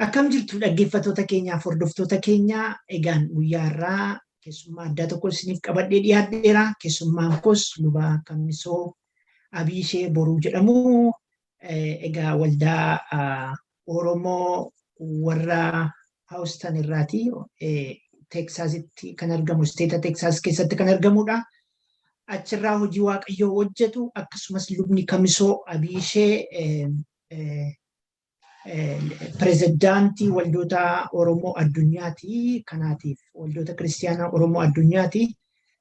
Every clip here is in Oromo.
Akkam jirtu dhaggeeffattoota keenyaaf hordoftoota keenya? Egaan guyyaa har'aa keessummaa addaa tokko isiniif qabadhee dhiyaadheera. Keessummaan koos Luba Kamisoo Abiishee Boruu jedhamu. Egaa waldaa Oromoo warra Houston irraati. Teeksaasitti kan argamu, isteeta Teeksaas keessatti kan argamudha. Achirraa hojii Waaqayyoo hojjetu. Akkasumas Lubni Kamisoo Abiishee pirezidaantii waldoota Oromoo addunyaati. Kanaatiif waldoota kiristiyaanaa Oromoo addunyaati.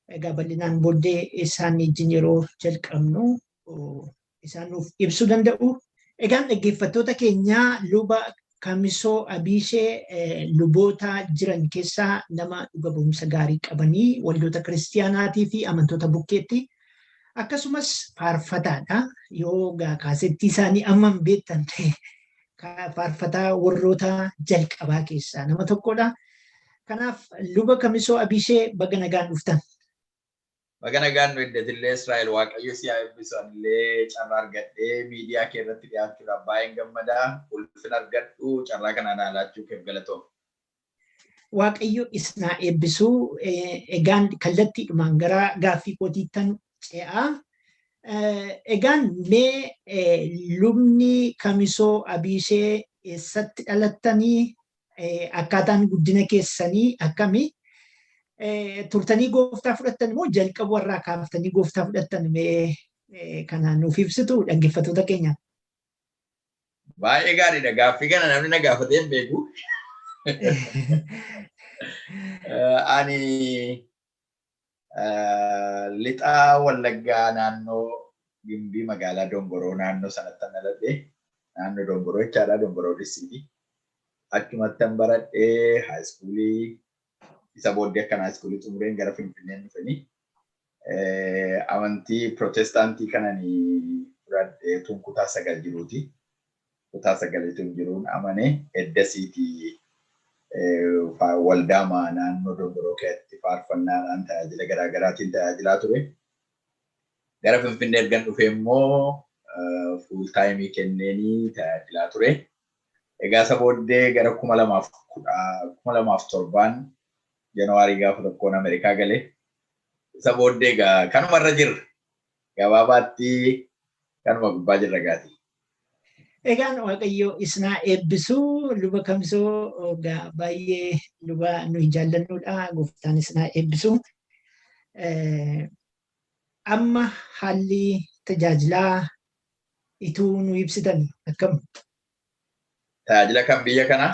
Egaa bal'inaan booddee isaan wajjin yeroo jalqabnu isaan nuuf ibsuu danda'u. Egaan dhaggeeffattoota keenyaa, Luba Kamisoo Abiishee luboota jiran keessaa nama dhuga ba'umsa gaarii qabanii waldoota kiristiyaanaatii fi amantoota bukkeetti. Akkasumas faarfataadha. Yoo kaasettii isaanii amma hin beektan ta'e, faarfataa warroota jalqabaa keessaa nama tokkodha. Kanaaf Luba Kamisoo Abiishee, baga nagaan dhuftan. Baga nagaan nu eddatillee Israa'el, Waaqayyo si haa eebbisu. Anillee carraa argadhee miidiyaa kee irratti dhiyaachuudhaaf baay'een gammadaa. Ulfina argadhu, carraa kanaan laachuu keef galatoom. Waaqayyo isinaa eebbisuu. Egaan kallattiidhumaan gara gaaffii kootiittan ce'aa. Egaan mee Lubni Kamisoo Abiishee eessatti dhalattanii, akkaataan guddina keessanii akkami? Turtanii gooftaa fudhattan moo jalqabu warraa kaaftanii gooftaa fudhattan? Mee kana nuuf ibsitu dhaggeeffattoota keenya? Baay'ee gaariidha. Gaaffii kana namni na gaafatee hin beeku. Ani lixaa Wallaggaa, naannoo Gimbii, magaalaa Dongoroo naannoo sanatti dhaladhe. Naannoo Dongoroo jechaadha. Dongoroo Dissiiti. Achumatti an baradhee high schoolii. Isa booddee akkan high schoolii xumureen gara Finfinneen dhufanii amantii Pirootestaantii kananii fudhadhee tun kutaa 9 jiruuti. Kutaa 9tu jiruun amane. Eddasiiti waldaama naannoo Dongoroo keessatti faarfannaadhaan tajaajila garaagaraatiin tajaajilaa ture. Gara Finfinnee ergan dhufe immoo full timeii kenneenii tajaajilaa ture. Egaa isa booddee gara 2007n Januwaarii gaafa 1n Ameerikaa galee. Isa booddee egaa kanumarra jirra. Gabaabaatti kanuma gubbaa jirra gaati. Egaan Waaqayyo isinaa eebbisuu, Luba Kamisoo. Baay'ee luba nuyi jaallannudha. Gooftaan isinaa eebbisu. Amma haalli tajaajilaa ituu nu ibsitan akkam? Tajaajila kan biyya kanaa?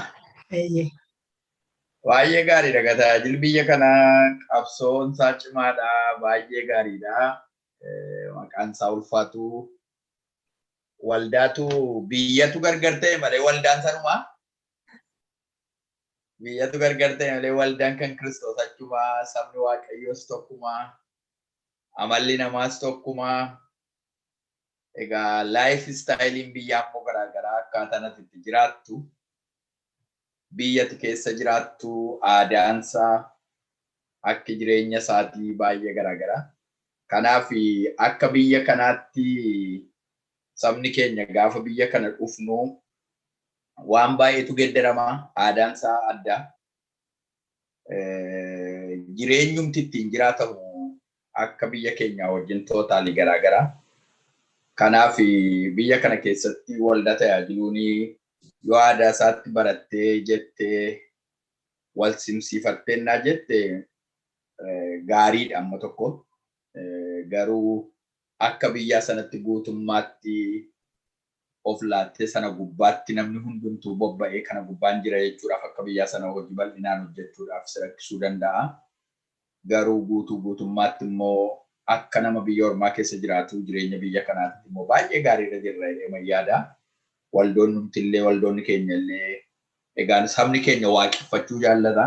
Eeyyee. Baay'ee gaariidha. Tajaajilli biyya kanaa qabsoon isaa cimaadha. Baay'ee gaariidha. Maqaan isaa ulfaatu. Waldaatu biyyatu gargar ta'e malee waldaan sanumaa. Biyyatu gargar ta'e malee waldaan kan Kiristoos achumaa, sabni Waaqayyoos tokkumaa, amalli namaas tokkumaa. Egaa life styleiin biyyaa immoo garaagaraa, akkaataan ati itti jiraattu, biyyati keessa jiraattu, aadaansaa, akki jireenya isaatii baay'ee garaagaraa. Kanaaf akka biyya kanaatti sabni keenya gaafa biyya kana dhufnu waan baay'eetu geeddarama. Aadaan isaa adda. Jireenyumti ittiin jiraatamu akka biyya keenyaa wajjin totally garaagaraa. Kanaaf biyya kana keessatti waldaa tajaajiluun yoo aadaa isaatti barattee jettee wal simsiifattee naa jette gaariidha amma tokko. Garuu akka biyyaa sanatti guutummaatti of laattee sana gubbaatti namni hundumtuu bobba'ee kana gubbaan jira jechuudhaaf, akka biyyaa sana hojii bal'inaan hojjechuudhaaf si rakkisuu danda'a. Garuu guutuu guutummaatti immoo akka nama biyya ormaa keessa jiraatu jireenya biyya kanaatti immoo baay'ee gaariirra jirra jedhee yaada. Waldoonni numtillee, waldoonni keenya illee, egaan sabni keenya waaqeffachuu jaallata.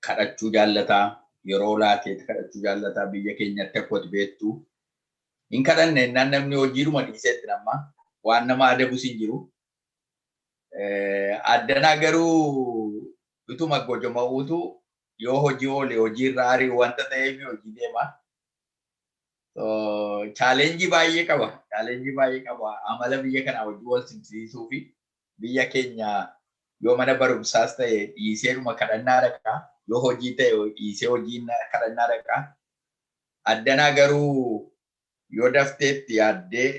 Kadhachuu jaallata. Yeroo laateetti kadhachuu jaallata. Biyya keenyatti akkuma beektu, hin kadhanne innaan namni hojiidhuma dhiiseetti nama waan nama adabus hin jiru. Addanaa garuu utuma gojoma'uutu yoo hojii oole hojii irra ari'u wanta ta'eef hojii deema. Challengeii baay'ee qaba. Challengeii baay'ee qaba. Amala biyya kanaa hojii wal simsiisuu fi biyya keenya Yoo mana barumsaas ta'e dhiiseedhuma kadhannaa dhaqaa. Yoo hojii ta'e dhiisee hojii kadhannaa dhaqaa. Addanaa garuu yoo dafteetti yaaddee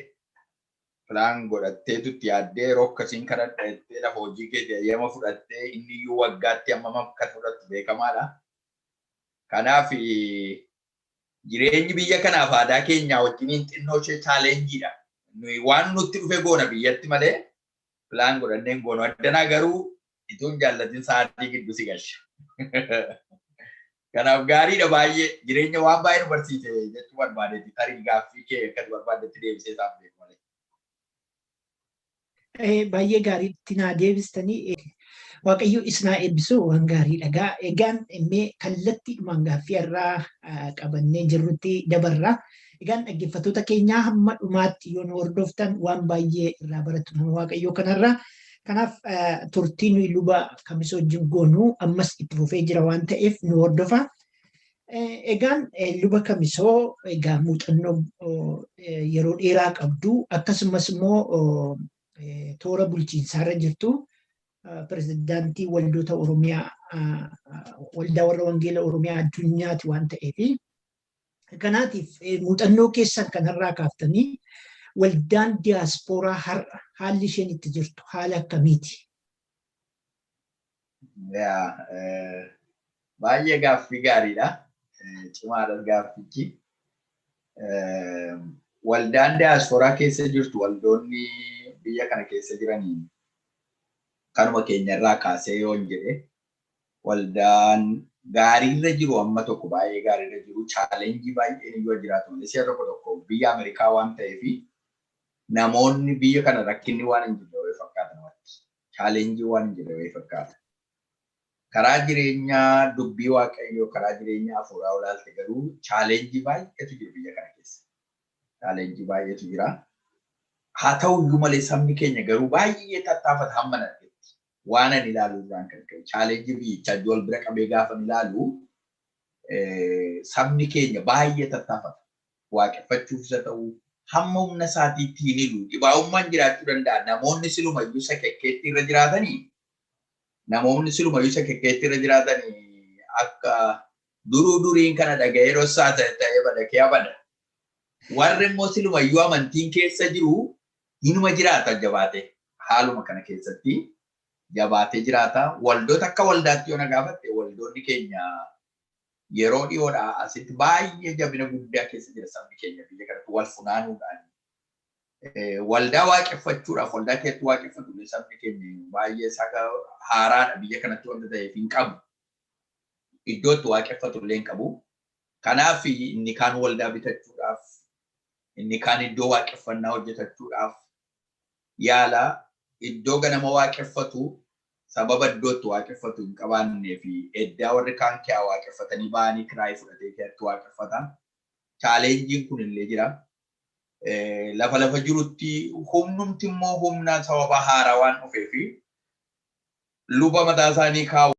plan godhatteetu itti yaaddee yeroo akkasiin kadhadha jettee lafa hojii keetii eeyyama fudhattee, inni iyyuu waggaatti hammam akka fudhattu beekamaadha. Kanaaf jireenyi biyya kanaaf aadaa keenyaa wajjiniin xinnoo ishee challengeiidha. Nuyi waan nutti dhufe goona biyyatti malee plan godhannee hin goonu. Addanaa garuu itoo hin jaallatin sa'aatii gidduu si galcha. Kanaaf gaariidha, baay'ee jireenya waan baay'ee nu barsiise jechuu barbaadeeti. Tarii gaaffii kee akka barbaaddetti deebisee isaan beeku malee. Baay'ee gaariitti naa deebistanii, Waaqayyo isinaa eebbisu, waan gaarii dhagaa. Egaan mee kallattiidhumaan gaaffii irraa qabannee jirrutti dabarra. Egaan dhaggeeffattoota keenyaa, hamma dhumaatti yoo nu hordoftan waan baay'ee irraa barattu nama Waaqayyoo kanarraa. Kanaaf turtii nuyi luba Kamisoo wajjin goonu ammas itti fufee jira waan ta'eef nu hordofa. Egaan luba Kamisoo, egaa muuxannoo yeroo dheeraa qabdu, akkasumas immoo toora bulchiinsaarra jirtu, pirezidaantii waldoota Oromiyaa, waldaa warra Wangeela Oromiyaa addunyaati waan ta'eef, kanaatiif muuxannoo keessan kanarraa kaaftanii waldaan diyaaspooraa har'a haalli isheen itti jirtu haala akkamiiti? Baay'ee gaaffii gaariidha. Cimaadha gaaffichi. Waldaan diyaaspooraa keessa jirtu, waldoonni biyya kana keessa jiranii, kanuma keenyarraa kaasee yoon jedhe, waldaan gaariirra jiru amma tokko baay'ee gaariirra jiru. Challenge baay'een iyyuu jiraatu malee, si'a tokko tokko biyya Ameerikaa waan ta'eef namoonni biyya kana rakkinni waan hin jirre wayii fakkaata namatti. Challenge waan hin jirre wayii fakkaata. Karaa jireenyaa dubbii Waaqayyoo, karaa jireenya hafuuraa olaalte garuu challenge baay'eetu jiru biyya kana keessa. Challenge baay'eetu jira. Haa ta'uyyuu malee sabni keenya garuu baay'ee tattaafata hamma argetti. Waan ani ilaalu irraan kan ka'e challenge biyyichaa wal bira qabee gaafa ilaalu sabni keenya baay'ee tattaafata. Waaqeffachuuf isa ta'u hamma humna isaatiitti hin hilu. Dhibaa'ummaan jiraachuu danda'a. Namoonni silumayyuu sakekkeetti irra jiraatanii, namoonni silumayyuu sakekkeetti irra jiraatanii akka duruu duriin kana dhaga'ee dhossaa ta'ee bada kee abada. Warri immoo silumayyuu amantiin keessa jiru hinuma jiraata jabaate. Haaluma kana keessatti jabaatee jiraata. Waldoota akka waldaatti yoo na gaafatte, waldoonni keenya yeroo dhiyoodhaa asitti baay'ee jabina guddaa keessa jira sabni keenya biyya kanatti wal funaanuudhaan. Waldaa waaqeffachuudhaaf, waldaa keessatti waaqeffatu sabni keenya baay'ee saka haaraadha biyya kanatti wanta ta'eef hin qabu. Iddoo itti waaqeffatu illee hin qabu. Kanaaf inni kaan waldaa bitachuudhaaf, inni kaan iddoo waaqeffannaa hojjetachuudhaaf yaala. Iddoo ganama waaqeffatu sababa iddoo itti waaqeffatu hin qabaannee fi eddaa warri kaan kiyaa waaqeffatanii ba'anii kiraayii fudhatee keetti waaqeffata. Challengeiin kun illee jira. Lafa lafa jirutti humnumti immoo humna sababa haaraa waan dhufee fi luba mataa isaanii kaa'u.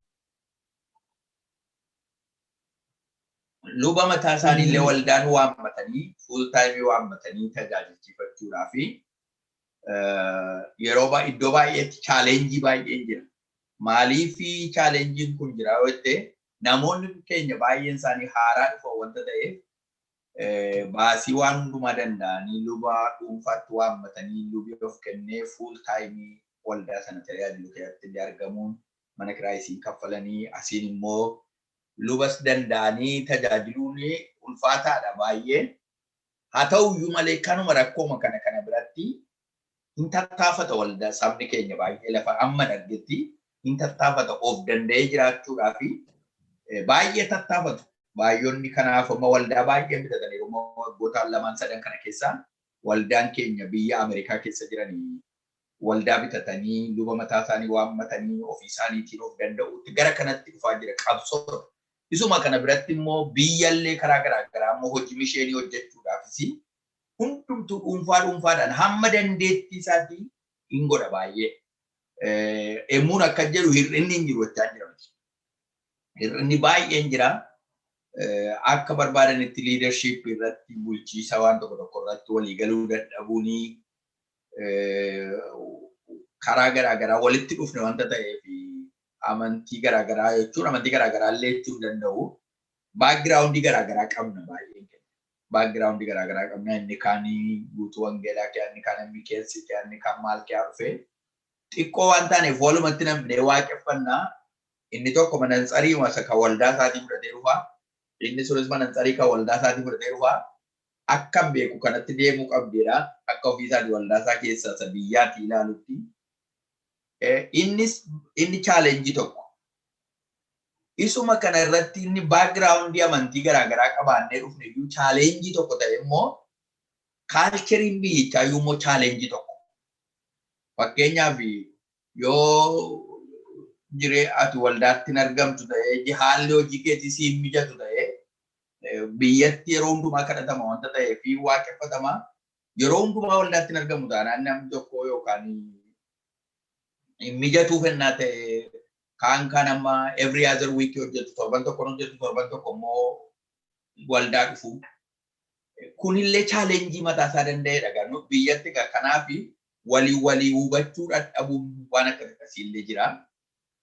Luba mataa isaanii illee waldaan waammatanii, full time waammatanii tajaajilchiifachuudhaa fi yeroo iddoo baay'eetti challenge baay'een jira. Maaliif challengeiin kun jira yoo jette, namoonni keenya baay'een isaanii haaraa dhufa wanta ta'eef baasii waan hundumaa danda'anii luba dhuunfaatti waammatanii, lubi of kennee full time waldaa sana tajaajilu keessatti illee argamuun, mana kiraayisiin kaffalanii, asiin immoo lubas danda'anii tajaajiluun ulfaataadha baay'ee. Haa ta'uyyuu malee kanuma rakkooma kana kana biratti hin tattaafata waldaa sabni keenya baay'ee lafa amma argetti hin tattaafata, of danda'ee jiraachuudhaa fi baay'ee tattaafatu. Baay'oonni kanaaf amma waldaa baay'ee bitataniiru. Waggoota lamaan sadan kana keessa waldaan keenya biyya Ameerikaa keessa jiranii waldaa bitatanii, luba mataa isaanii waammatanii, ofii isaaniitiin of danda'uutti gara kanatti dhufaa jira qabsoodha. Isuma kana biratti immoo biyyallee karaa garaa garaa immoo hojii missionii hojjechuudhaafis hundumtuu dhuunfaa dhuunfaadhaan hamma dandeettii isaatii hin godha baay'ee. Emmuun akka jedhu hir'inni hin jiru jechaa jira miti. Hir'inni baay'een jira. Akka barbaadanitti leadership irratti, bulchiisa waan tokko tokko irratti waliigaluu dadhabuuni. Karaa garaagaraa walitti dhufne wanta ta'eef, amantii garaagaraa jechuun amantii garaagaraa illee jechuu danda'u. Backgroundii garaagaraa qabna baay'een keenya. Backgroundii garaagaraa qabna. Inni kaanii guutuu wangeelaa kee, inni kaan MKS kee, inni kaan maal kee dhufee xiqqoo waan taaneef walumatti namnee waaqeffannaa. Inni tokko manantsarii masa kan waldaa isaatii fudhatee dhufa. Inni sunis manantsarii kan waldaa isaatii fudhatee dhufa. Akkam beeku kanatti deemuu qabdeedha. Akka ofii isaatii waldaa isaa keessaa isa biyyaatii ilaalutti. Innis inni challengeii tokko. Isuma kana irratti inni backgroundii amantii garaagaraa qabaannee dhufne iyyuu challengeii tokko ta'e immoo, cultureiin biyyichaa iyyuu immoo challengeii tokko. Fakkeenyaaf, yoo jiree ati waldaatti hin argamtu ta'ee, haalli hojii keetii siin mijatu ta'ee, biyyatti yeroo hundumaa kadhatama wanta ta'ee fi waaqeffatama, yeroo hundumaa waldaatti hin argamu taanaan namni tokko yookaan hin mijatuu fennaa ta'e, kaan kan amma every other week hojjetu, torban tokko hojjetu, torban tokko immoo waldaa dhufu. Kunillee challengeii mataa isaa danda'edha. Garuu biyyatti kanaaf walii walii hubachuu dadhabuun waan akkas akkasiillee jira.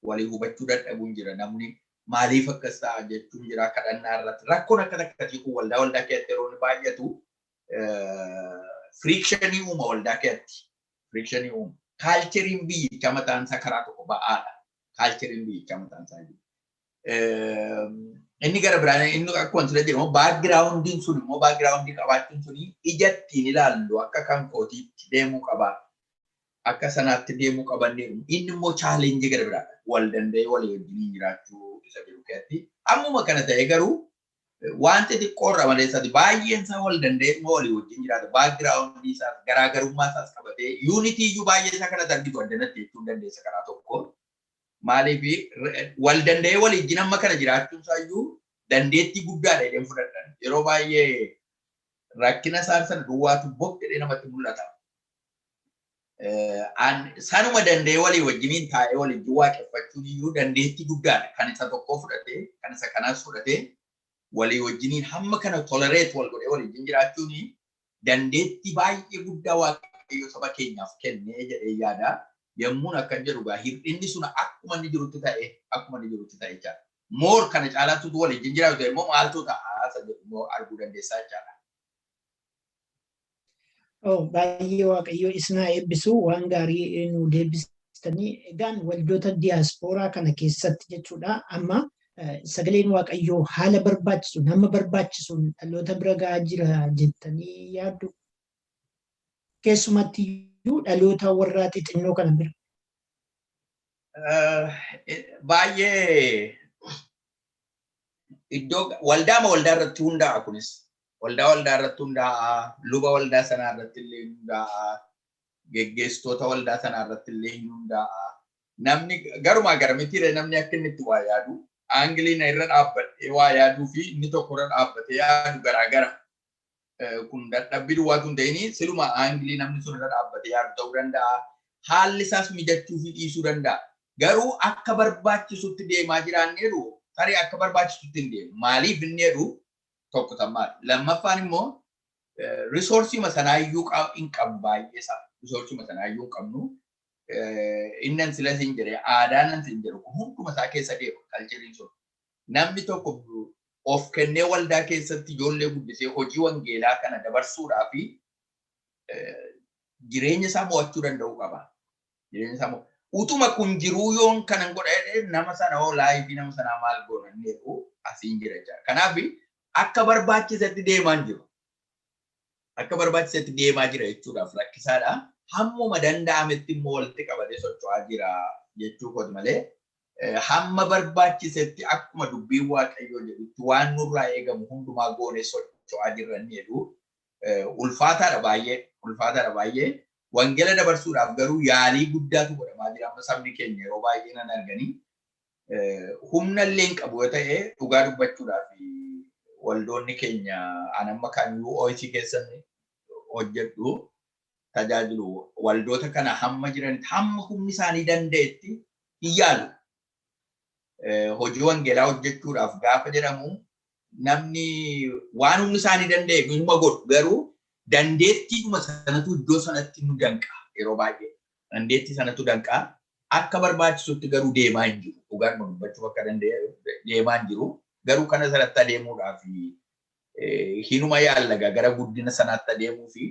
Walii hubachuu dadhabuun jira. Namni maaliif akkas ta'a jechuun jira kadhannaa irratti. Rakkoon akkas akkasii kun waldaa waldaa keessatti yeroo inni baay'atu frictionii uuma waldaa keessatti. Frictionii uuma. Cultureiin biyyichaa mataan isaa karaa tokko ba'aadha. Cultureiin biyyichaa mataan isaa jiru. Inni gara biraan inni akkuma sila jedhamu, backgroundiin sun immoo, backgroundii qabaachuun suni ija ittiin ilaallu akka kan kootiitti deemuu qaba. Akka sanaatti deemuu qabanneeru. Inni immoo challengeii gara biraadha. Wal danda'ee walii wajjiniin jiraachuu isa jiru keessatti. Ammuma kana ta'e garuu waan xixiqqoorra malee isaati baay'een isaa wal danda'ee walii wajjin jiraata. Backgroundii isaas garaagarummaa isaas qabatee unity iyyuu baay'ee isaa kanatti argitu addanatti jechuu dandeessa karaa tokko. Maaliif, wal danda'ee walii wajjin amma kana jiraachuun isaa iyyuu dandeettii guddaadha jedheen fudhadhan. Yeroo baay'ee rakkina isaan sana duwwaatu bok jedhee namatti mul'ata. Sanuma danda'ee walii wajjiniin taa'ee walii wajjin waaqeffachuun iyyuu dandeettii guddaadha. Kan isa tokkoo fudhatee, kan isa kanaas fudhatee, walii wajjiniin hamma kana tolerate wal godhee walii wajjin jiraachuun dandeettii baay'ee guddaa Waaqayyo saba keenyaaf kennee jedhee yaada. Yommuun akkan jedhu gaa, hir'inni sun akkuma inni jirutti ta'e jechaadha. More kana caalaatti walii wajjin jiraatu ta'e immoo maaltu ta'a isa jedhu immoo arguu dandeessaa jechaadha. Oh, baay'ee Waaqayyo isinaa eebbisu, waan gaarii nu deebistanii. Egaan waldoota diyaaspooraa kana keessatti jechuudha, amma sagaleen Waaqayyoo haala barbaachisu, nama barbaachisuun dhaloota bira gahaa jira jettanii yaaddu? Keessumatti iyyuu dhaloota warra xixinnoo kana bira. Baay'ee iddoo waldaama waldaa irratti hundaa'a kunis. Waldaa waldaa irratti hundaa'a, luba waldaa sanaa irratti illee hundaa'a, geggeessitoota waldaa sanaa irratti illee hin hundaa'a. Namni garumaa garamitti namni akka inni itti waa yaadu, angleiin irra dhaabbadhee waa yaaduu fi inni tokko irra dhaabbatee yaadu garaagara. Kun dadhabbii duwwaatu hin ta'in, siluma angleii namni sun irra dhaabbatee yaadu ta'uu danda'a. Haalli isaas mijachuu fi dhiisuu danda'a. Garuu akka barbaachisutti deemaa jiraanneeru, tarii akka barbaachisutti hin deemu. Maaliif inni jedhu tokko tammaadha. Lammaffaan immoo resourceii sanaayyuu hin qabnu baay'ee isaa. Resourceii sanaayyuu hin qabnu. Inni an sila siin jedhe, aadaan an siin jedhu hunduma isaa keessa deema cultureiin sun. Namni tokko of kennee waldaa keessatti ijoollee guddisee hojii wangeelaa kana dabarsuudhaa fi jireenya isaa mo'achuu danda'uu qaba. Jireenya isaa utuma kun jiruu yoon kanan godha jedhee, nama sana hoo lifeii nama sanaa maal goona inni jedhu asiin jira jechuudha. Kanaaf akka barbaachisetti deemaa hin jiru. Akka barbaachisetti deemaa jira jechuudhaaf rakkisaadha. Hammuma danda'ametti immoo walitti qabatee socho'aa jira jechuu kooti malee, hamma barbaachisetti akkuma dubbiin Waaqayyoo jedhutti waan nurraa eegamu hundumaa goonee socho'aa jirra inni jedhu ulfaataadha baay'ee, ulfaataadha baay'ee. Wangeela dabarsuudhaaf garuu yaalii guddaatu godhamaa jira. Amma sabni keenya yeroo baay'ee nan arganii humna illee hin qabu yoo ta'e, dhugaa dubbachuudhaaf, waldoonni keenya an amma kan UOC keessan hojjedhu tajaajilu, waldoota kana hamma jiranitti hamma humni isaanii danda'etti hin yaalu. Hojii wangeelaa hojjechuudhaaf gaafa jedhamu namni waan humni isaanii danda'e inuma godhu, garuu dandeettiidhuma sanatu iddoo sanatti nu danqa yeroo baay'ee. Dandeettii sanatu danqaa. Akka barbaachisutti garuu deemaa hin jiru. Dhugaan dubbachuuf akka deemaa hin jiru. Garuu kana sanatti adeemuudhaaf hinuma yaallaga gara guddina sanaatti adeemuu fi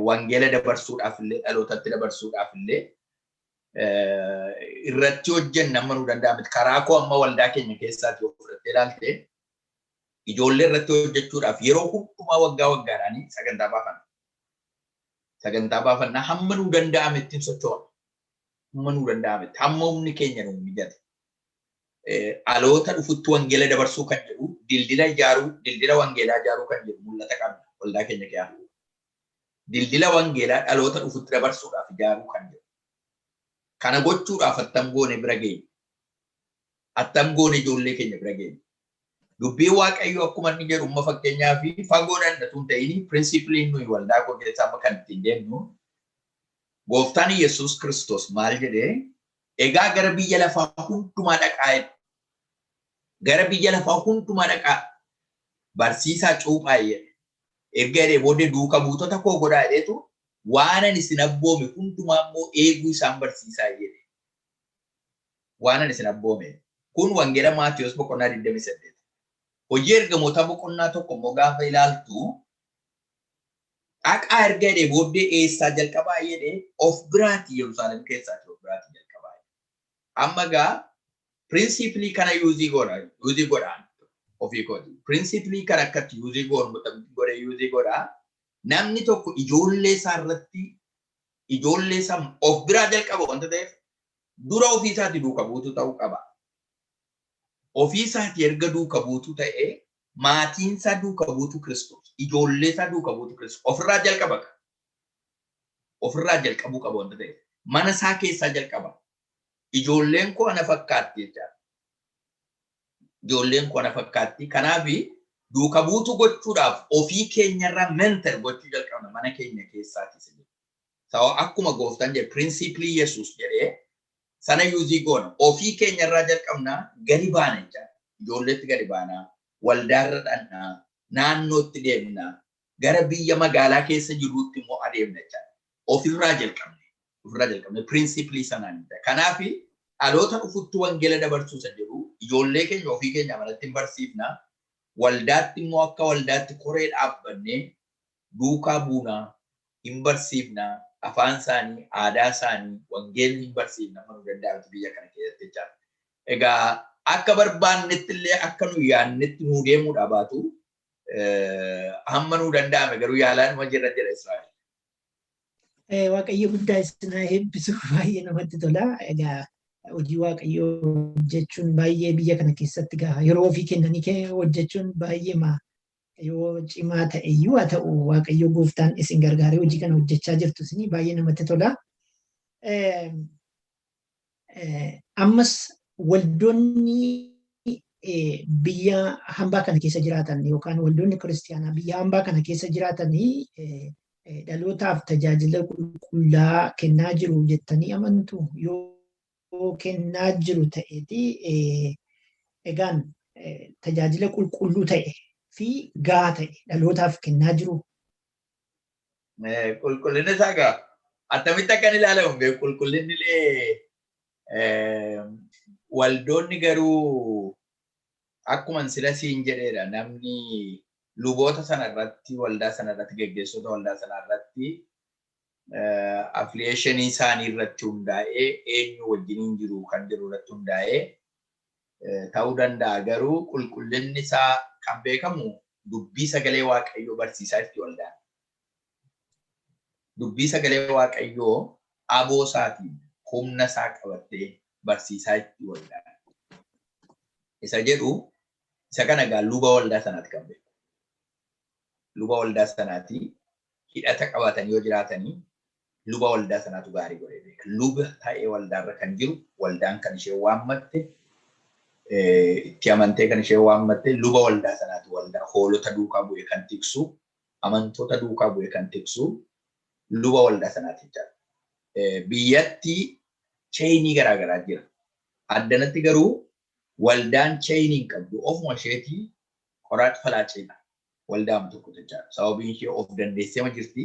wangeela dabarsuudhaaf illee, dhalootatti dabarsuudhaaf illee irratti hojjenna amma nu danda'ametti. Karaa koo amma waldaa keenya keessaati yoo fudhattee ilaalte, ijoollee irratti hojjechuudhaaf yeroo hundumaa waggaa waggaadhaan sagantaa baafanna. Sagantaa baafannaa, hamma nu danda'ametti hin sochoona. Hamma nu danda'ametti, hamma humni keenya nu mijate. Dhaloota dhufutti wangeela dabarsuu kan jedhu, dildila ijaaruu, dildila wangeelaa ijaaruu kan jedhu mul'ata qabna waldaa keenya keessaa. Dildila wangeelaa dhaloota dhufutti dabarsuudhaaf ijaaruu kan jedhu. Kana gochuudhaaf attam goone bira geenya? Attam goone ijoollee keenya bira geenya? Dubbiin Waaqayyoo akkuma inni jedhu, amma fakkeenyaa fi fagoo danda'atu hin ta'in, principleiin nuyi waldaa koo keessaa amma kan ittiin deemnu, Gooftaan Yesuus Kiristoos maal jedhee? "Egaa gara biyya lafaa hundumaa dhaqaa" jedhe. "Gara biyya lafaa hundumaa dhaqaa, barsiisaa, cuuphaa" jedhe. Erga jedhee booddee, "Duuka buutota koo godhaa" jedheetu, "Waanan isin abboome hundumaa immoo eeguu isaan barsiisaa" jedhe. Waanan isin abboome. Kun Wangeela Maatiyos boqonnaa 28. Hojii Ergamootaa boqonnaa 1 immoo gaafa ilaaltu, dhaqaa erga jedhee booddee eessaa jalqabaa jedhee? Of biraati, Yerusaalem keessaati of biraati jalqabaa. Amma gaa principle kana use godha, use godhaan ofii kooti. Principle kana akkatti use goonu godhe, use godha. Namni tokko ijoollee isaa irratti, ijoollee isaa of biraa jalqaba wanta ta'eef, dura ofii isaati duuka buutuu ta'uu qaba. Ofii isaati erga duuka buutuu ta'ee, maatiin isaa duuka buutuu Kiristoos, ijoollee isaa duuka buutuu Kiristoos, ofirraa jalqaba. Ofirraa jalqabuu qaba wanta ta'eef. Mana isaa keessaa jalqaba. Ijoolleen koo ana fakkaatti jechaadha. Ijoolleen koo ana fakkaatti. Kanaaf duuka buutuu gochuudhaaf ofii keenyarraa mentor gochuu jalqabna mana keenya keessaati. Sababa akkuma Gooftaan jedhe, principle Yesuus jedhee sana use goona. Ofii keenyarraa jalqabna, gadi baana jechaadha. Ijoolleetti gadi baana, waldaarra dhannaa, naannootti deemna, gara biyya magaalaa keessa jiruutti immoo adeemna jechaadha. Ofirraa jalqabne. Ofirraa jalqabne principle sanaan. Kanaaf dhaloota dhufutti wangeela dabarsuu isa jedhu, ijoollee keenya ofii keenya manatti hin barsiifna. Waldaatti immoo akka waldaatti koree dhaabbannee duukaa buunaa, hin barsiifna, afaan isaanii, aadaa isaanii, wangeelli hin barsiifna manuu danda'amtu biyya kana keessatti jechaadha. Egaa akka barbaannetti illee, akka nu yaadnetti nuu deemuudha baatu, hamma nuu danda'ame garuu yaalaanuma jirra jedha Israa'el. Waaqayyo guddaa isin haa eebbisu, baay'ee namatti tola. Egaa hojii Waaqayyoo hojjechuun baay'ee biyya kana keessatti gaa yeroo ofii kennanii hojjechuun baay'ee yoo cimaa ta'e iyyuu haa ta'u, Waaqayyo gooftaan isin gargaaree hojii kana hojjechaa jirtu isinii baay'ee namatti tola. Ammas waldoonni biyya hambaa kana keessa jiraatan yookaan waldoonni kiristiyaanaa biyya hambaa kana keessa jiraatanii dhalootaaf tajaajila qulqullaa kennaa jiru jettanii amantu? Yoo kennaa jiru ta'eeti, egaan tajaajila qulqulluu ta'e fi gahaa ta'e dhalootaaf kennaa jiru? Qulqullina isaa gaa attamitti akkan ilaalamu beeku, qulqullinni illee waldoonni garuu akkuma sila siin jedheedha, namni luboota sana irratti, waldaa sana irratti, geggeessota waldaa sana irratti, affiliation isaanii irratti hundaa'ee, eenyu wajjiniin jiru kan jiru irratti hundaa'ee ta'uu danda'a. Garuu qulqullinni isaa kan beekamu dubbii sagalee Waaqayyoo barsiisaa itti waldaan. Dubbii sagalee Waaqayyoo aboo isaatiin humna isaa qabattee barsiisaa itti waldaan. Isa jedhu, isa kana egaa luba waldaa sanaati kan beeku. Luba waldaa sanaati hidhata qabaatanii yoo jiraatanii, luba waldaa sanaatu gaarii godhee beeka. Luba ta'ee waldaarra kan jiru, waldaan kan ishee waammatte, itti amantee kan ishee waammatte luba waldaa sanaati. Waldaa hoolota duukaa bu'ee kan tiksu, amantoota duukaa bu'ee kan tiksu luba waldaa sanaati jechaadha. Biyyatti chain garaagaraa jira. Addanatti garuu waldaan chain hin qabdu, ofuma isheetii qoraat falaaceedha. Waldaama tokko jechaadha. Sababiin ishee of dandeessee jirti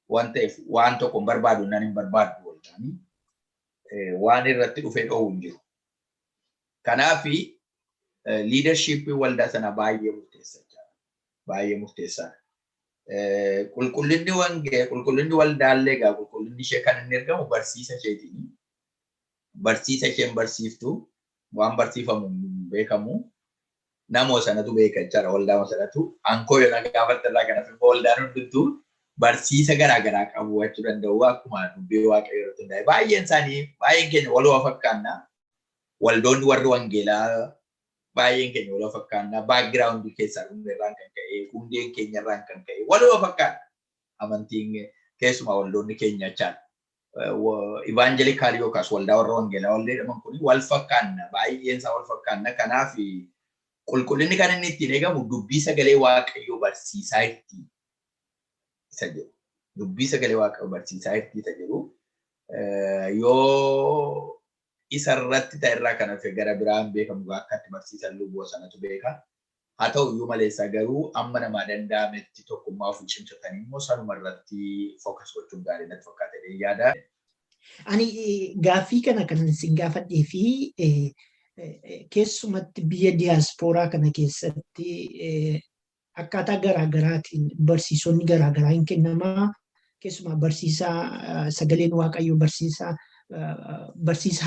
waan ta'eef, waan tokko hin barbaadu nan hin barbaaddu waldaan. jennaani waan irratti dhufee dhoowwu hin jiru. Kanaafi leadershipii waldaa sana baay'ee murteessaa, baay'ee murteessaadha. Qulqullinni wangee, qulqullinni waldaallee egaa qulqullinni ishee kan inni argamu barsiisa isheetiin. Barsiisa isheen barsiiftu, waan barsiifamu beekamu, namoo sanatu beeka jechaadha, waldaa sanatu. Ankoo yoo na gaafatte irraa kanaaf immoo waldaan hundumtuu barsiisa garaa garaa qabu jechuu danda'u, akkuma dubbii Waaqayyoo irratti hundaa'e. Baay'een isaanii, baay'een keenya waluma fakkaanna. Waldoonni warri wangeelaa baay'een keenya waluma fakkaanna. Backgroundii keessaa dhumne irraan kan ka'e, hundeen keenya irraan kan ka'e waluma fakkaanna. Amantiin keessumaa waldoonni keenya jechaadha. Evangelical yookaas waldaa warra wangeelaa waldaa jedhaman kun wal fakkaanna. Baay'een isaa wal fakkaanna. Kanaaf qulqullinni kan inni ittiin eegamu dubbii sagalee Waaqayyoo barsiisaa itti isa jedhu. Dubbii sagalee Waaqayyoo barsiisaa itti isa jedhu yoo isa irratti ta'e irraa kan hafe gara biraan beekamu akka itti barsiisan luboo sanatu beeka. Haa ta'u iyyuu maleessa garuu amma namaa danda'ametti tokkummaa ofii cimsatanii immoo sanuma irratti focus gochuun gaarii natti fakkaata yaada. Ani gaaffii kana kan isin gaafadhee fi keessumatti biyya diyaaspooraa kana keessatti akkaataa garaa garaatiin barsiisonni garaa garaa hin kennamaa. Keessumaa barsiisaa sagaleen Waaqayyoo, barsiisa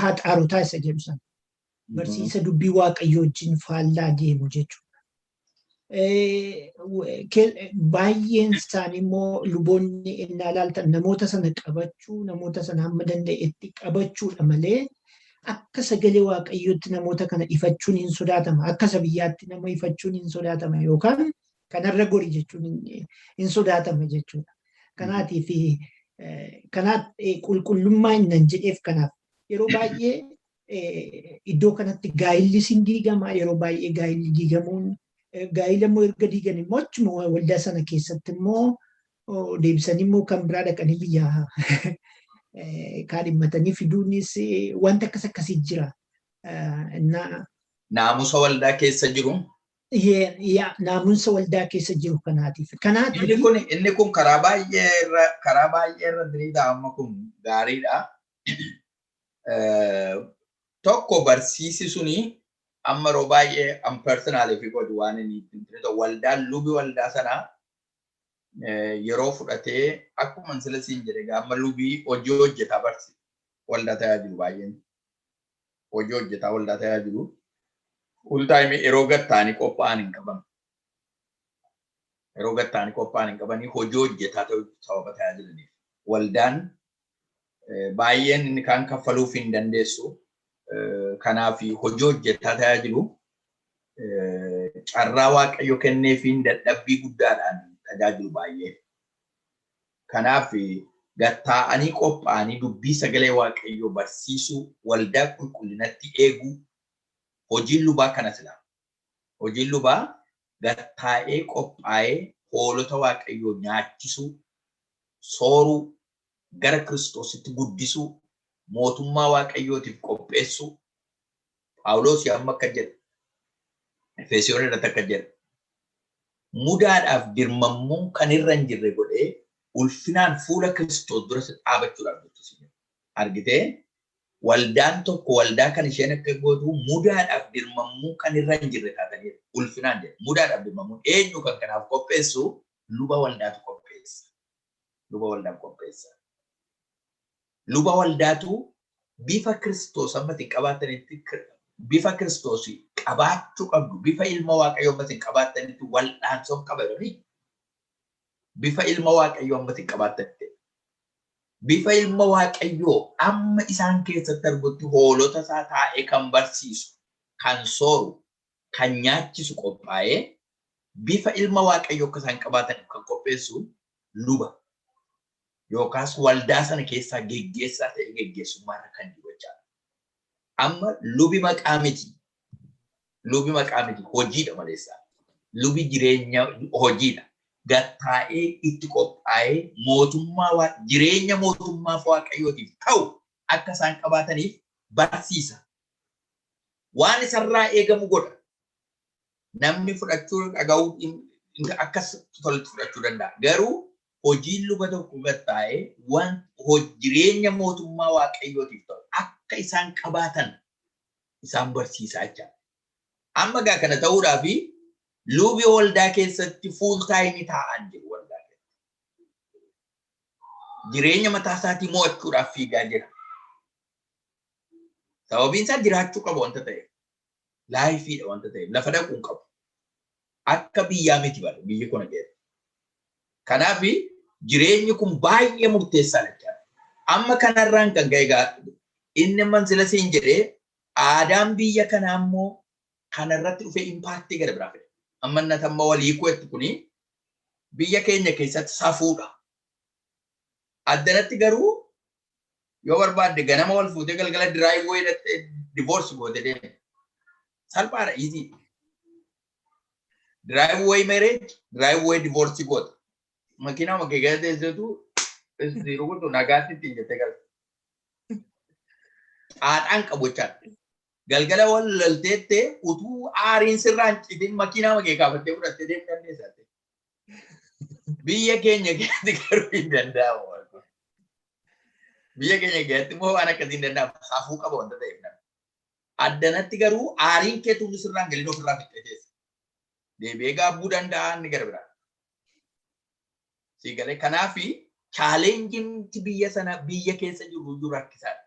haxaarotaa isa jedhu sana. Barsiisa dubbii Waaqayyoo wajjin faallaa deemu jechuudha. Baay'een isaanii immoo luboonni innaa ilaaltan namoota sana qabachuu, namoota sana hamma danda'etti qabachuudha malee akka sagalee Waaqayyootti namoota kana ifachuun hin sodaatama. Akka isa biyyaatti nama ifachuun hin sodaatama yookaan kanarra gori jechuun hin sodaatama jechuudha. Kanaatiif kanaaf qulqullummaa innan jedheef, kanaaf yeroo baay'ee iddoo kanatti gaa'illi sin diigama. Yeroo baay'ee gaa'illi diigamuun, gaa'ila immoo erga diigan immoo achuma waldaa sana keessatti immoo deebisanii immoo kan biraa dhaqanii biyya kaadhimmatanii fiduunis wanta akkas akkasii jira. Naamusa waldaa keessa jiru. Naamusa waldaa keessa jiru kanaatiif. Kanaatiif Inni kun karaa baay'ee irra diriidha, amma kun gaariidha. Tokko, barsiisi suni amma yeroo baay'ee an personally fi godhu waan inni ittiin waldaan lubi waldaa sanaa yeroo fudhatee, akkuma sila siin jedhe, amma lubii hojii hojjetaa barsi waldaa tajaajilu, baay'een hojii hojjetaa waldaa tajaajilu. Full time yeroo gattaanii qophaa'an hin qaban. Yeroo gattaanii qophaa'an hin qabanii, hojii hojjetaa ta'uu sababa tajaajilaniif. Waldaan baay'een inni kaan kaffaluuf hin dandeessu. Kanaaf hojii hojjetaa tajaajilu, carraa Waaqayyo kenneefiin dadhabbii guddaadhaan tajaajilu baay'ee. Kanaaf gattaa'anii qophaa'anii dubbii sagalee Waaqayyoo barsiisuu, waldaa qulqullinatti eeguu, hojiin lubaa kana sila. Hojiin lubaa gattaa'ee qophaa'ee hoolota Waaqayyoo nyaachisuu, sooruu, gara Kiristoositti guddisuu, mootummaa Waaqayyootiif qopheessuu. Phaawulos amma akka jedha. Efesoon irratti akka jedha. Mudaadhaaf dirmammuun kan irra hin jirre godhee ulfinaan fuula Kiristoos dura dhaabachuudhaaf jechuudha. Argitee, waldaan tokko waldaa kan isheen akka gootu mudaadhaaf dirmammuu kan irra hin jirre taatanii ulfinaan jedha. Mudaadhaaf dirmammuun eenyu kan kanaaf qopheessu? Luba waldaatu qopheessa. Luba waldaatu qopheessa. Luba waldaatu bifa Kiristoos amma isin qabaattanitti, bifa Kiristoos qabaachuu qabdu, bifa ilma Waaqayyoo amma isin qabaattanitti wal'aansoon qaba jedhanii, bifa ilma Waaqayyoo amma isin qabaattanitti, bifa ilma Waaqayyoo amma isaan keessatti argutti hoolota isaa taa'ee kan barsiisu, kan sooru, kan nyaachisu, qophaa'ee bifa ilma Waaqayyoo akka isaan qabaatan kan qopheessu luba yookaas waldaa sana keessaa geggeessaa ta'e, geggeessummaarra kan jiru jechaadha. Amma lubi maqaa miti. Lubi maqaa miti, hojiidha maleessaa. Lubi jireenya hojiidha. Gattaa'ee itti qophaa'ee mootummaa, jireenya mootummaa Waaqayyootiif ta'u akka isaan qabaataniif barsiisa. Waan isarraa eegamu godha. Namni fudhachuu dhaga'uu akkas tolatti fudhachuu danda'a. Garuu Hojiin luba tokko gad taa'ee waan jireenya mootummaa Waaqayyootiif ta'u akka isaan qabaatan isaan barsiisaa jechaadha. Amma gaa kana ta'uudhaaf lubi waldaa keessatti full time taa'an jiru waldaa keessatti. Jireenya mataa isaatii mo'achuudhaaf fiigaa jira. Sababiin isaa jiraachuu qaba wanta ta'eef. Lifeiidha wanta ta'eef, lafa dhaquu hin qabu. Akka biyyaa miti bara biyyi kun keessa. Kanaaf jireenyi kun baay'ee murteessaadha jechaadha. Amma kanarraan kan ka'e egaa inni mansila siin jedhee, aadaan biyya kanaa immoo kanarratti dhufee impact gara biraa fide. Amma inni amma walii ku'etti kuni biyya keenya keessatti safuudha. Addanatti garuu yoo barbaadde ganama wal fuutee galgala driveway hidhattee divorce goote deeme. Salphaadha, easy. Driveway marriage, driveway divorce goota. Makiinaa makee gara teessetu rukutu nagaatti ittiin jettee galta. Xaaxaan qabu jechaadha. Galgala wal lalteettee utuu aariin sirraa hin citin makiinaa makee kaafattee fudhattee deemuu dandeessa. Biyya keenya keessatti garuu hin danda'amu. Biyya keenya keessatti immoo waan akkasii hin danda'amu. Safuu qaba wanta ta'eef namni. Addanatti garuu aariin kee tuulli sirraan galiin ofirraa fixxee teessa. Deebi'ee gaabbuu danda'a inni gara biraa. Siigalee kanaafi challengeiin biyya sana biyya keessa jiru iyyuu rakkisaadha.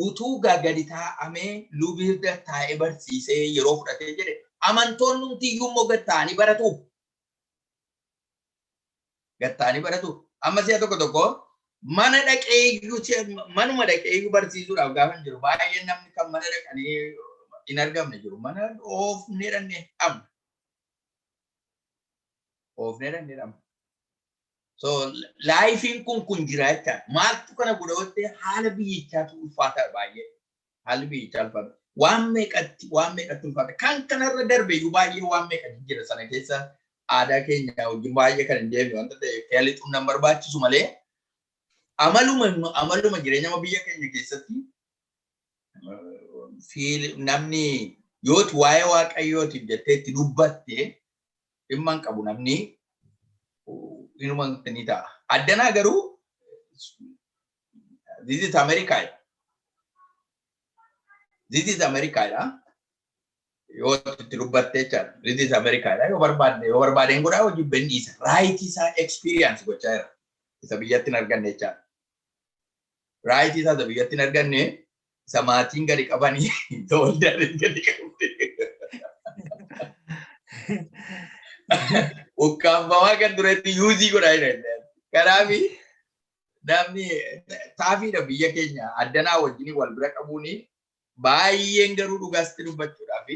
Utuu gadi taa'amee lubi taa'ee barsiisee yeroo fudhatee jedhe, amantoonni nuti iyyuu immoo gad taa'anii baratu. Gad taa'anii baratu. Amma si'a tokko tokko mana dhaqee iyyuu, manuma dhaqee iyyuu barsiisuudhaaf gaafa hin jiru, baay'een namni kan mana dhaqanii hin argamne jiru. Mana oofnee dhannee dhabna. Oofnee dhannee dhabna. So lifeiin kun jira jechaadha. Maaltu kana godha? Haala biyyichaatu ulfaata baay'ee. Haalli biyyichaa ulfaata. Waan meeqatti ulfaata. Kan kanarra darbe iyyuu baay'ee waan meeqatti jira sana keessa, aadaa keenya wajjin baay'ee kan hin deemne wanta ta'eef keessa nan barbaachisu malee, amaluma jireenya biyya keenya keessatti namni yooti waa'ee Waaqayyootiif jettee itti dubbatte dhimma hin qabu, namni inuma ni ta'a. Addanaa garuu this is America. This is America dha. Yoo itti dubbatte jechaadha. This is America dha. Yoo barbaade hin godhaa, hojii ben dhiisa. Right isaa experience gochaa jira. Isa biyyatti hin arganne jechaadha. Right isaa isa biyyatti hin arganne, isa maatiin gadi qabanii, isa waldaan gadi qabde. Ukkaanfamaa kan duretti use godhaa jira. Kanaaf namni taafiidha biyya keenya addanaa wajjin wal bira qabuuni baay'een garuu dhugaasti dubbachuudhaaf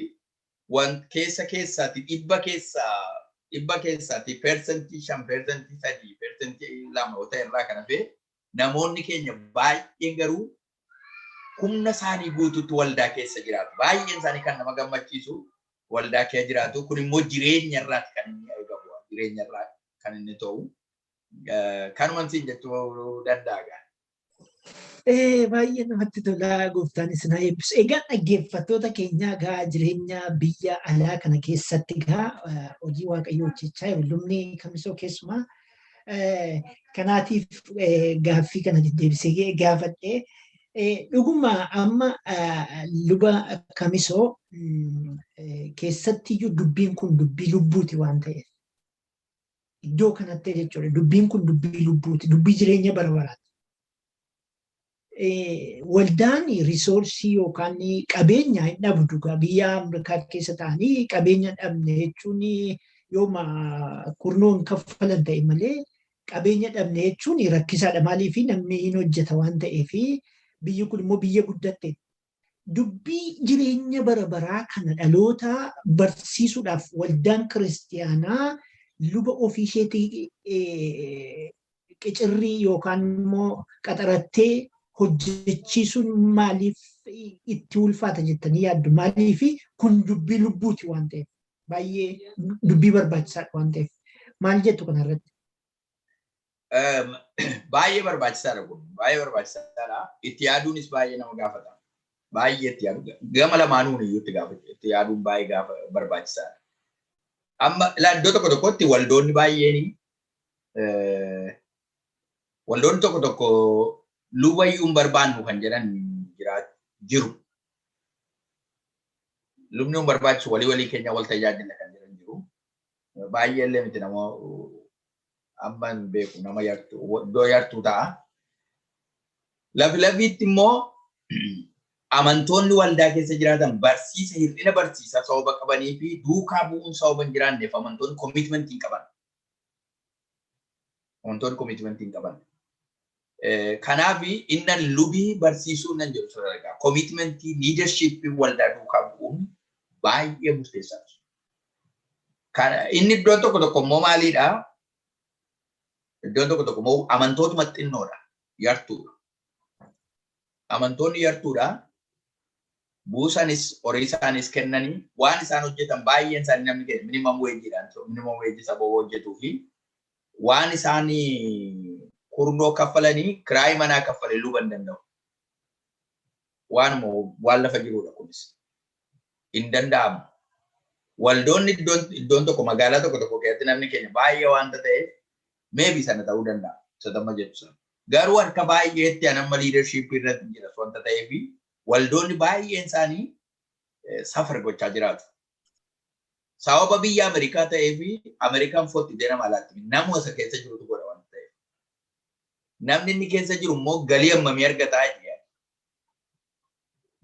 wan keessa keessaati 100 keessaati 5%, 3%, 2% yoo ta'e irraa kan hafe, namoonni keenya baay'een garuu humna isaanii guutuutti waldaa keessa jiraatu. Baay'een isaanii kan nama gammachiisu waldaa keessa jiraatu. Kun immoo jireenya irraati kan inni argamu. Jireenya irraa kan inni ta'u. Kanuman siin jechuu danda'a. Baay'ee namatti tola, gooftaan isin haa eebbisu. Egaa dhaggeeffattoota keenyaa, gaa jireenya biyya alaa kana keessatti gaa hojii Waaqayyoo hojjechaa jiru lubni Kamisoo keessumaa. Kanaatiif gaaffii kana deddeebisee gaafadhee, dhuguma amma luba Kamisoo keessattiyyuu dubbiin kun dubbii lubbuuti waan ta'eef. Iddoo kanatti jechuudha, dubbiin kun dubbii lubbuuti, dubbii jireenya bara baraati. Waldaan resource yookaan qabeenya hin dhabdu. Biyya Ameerikaa keessa ta'anii qabeenya dhabne jechuun yooma kurnoo hin kaffalan ta'e malee qabeenya dhabne jechuun rakkisaadha. Maaliif? Namni hin hojjeta waan ta'eef, biyyi kun immoo biyya guddatte. Dubbii jireenya bara baraa kana dhaloota barsiisuudhaaf waldaan kiristiyaanaa luba ofii isheetii qicirrii yookaan immoo qaxarattee hojjechiisuun maaliif itti ulfaata jettanii yaaddu? Maaliif? Kun dubbii lubbuuti waan ta'eef, baay'ee dubbii barbaachisaadha waan ta'eef. Maal jettu kanarratti? Baay'ee barbaachisaadha kun. Baay'ee barbaachisaadha. Itti yaaduunis baay'ee nama gaafata. Baay'ee itti yaadu. Gama lamaanuun iyyuu itti gaafatu. Itti yaaduun baay'ee gaafa barbaachisaadha. Amma iddoo tokko tokkotti waldoonni baay'een Waldoonni tokko tokko luba iyyuu hin barbaannu kan jedhan jiru. Lubni hin barbaachisu, walii walii keenya wal tajaajila kan jedhan jiru. Baay'ee illee miti, nama amma hin beeku, nama yartuu iddoo yartuu ta'a. Lafi lafiitti immoo amantoonni waldaa keessa jiraatan barsiisa, hir'ina barsiisaa sababa qabanii fi duukaa bu'uun sababa hin jiraanneef amantoonni commitmentii hin qaban. Amantoonni commitmentii hin qaban. Kanaaf innan lubii barsiisuu nan jedhu sadarkaa commitmentii leadershipii waldaa duukaa bu'uun baay'ee murteessaadha. Inni iddoon tokko tokko immoo maaliidha? Iddoon tokko tokko immoo amantootuma xinnoodha. Yartuudha. Amantoonni yartuudha. Buusanis horii isaanis kennanii waan isaan hojjetan baay'een isaanii namni kenna minimum wageiidhaan, minimum wageii sababa hojjetuu fi waan isaan kurnoo kaffalanii kiraayii manaa kaffalee luba hin danda'u. Waanuma waan lafa jirudha kunis. Hin danda'amu. Waldoonni iddoon tokko magaalaa tokko tokko keessatti namni keenya baay'ee waanta ta'eef maybe sana ta'uu danda'a. Isa jettu sana. Garuu harka baay'eetti an amma leadership irratti jira wanta ta'eef waldoonni baay'een isaanii suffer gochaa jiraatu. Sababa biyya Ameerikaa ta'eef Ameerikaan fottitee nama alaatti nama isa keessa jirutu godha wanta ta'eef. Namni inni keessa jiru immoo galii hammamii argataa jedha.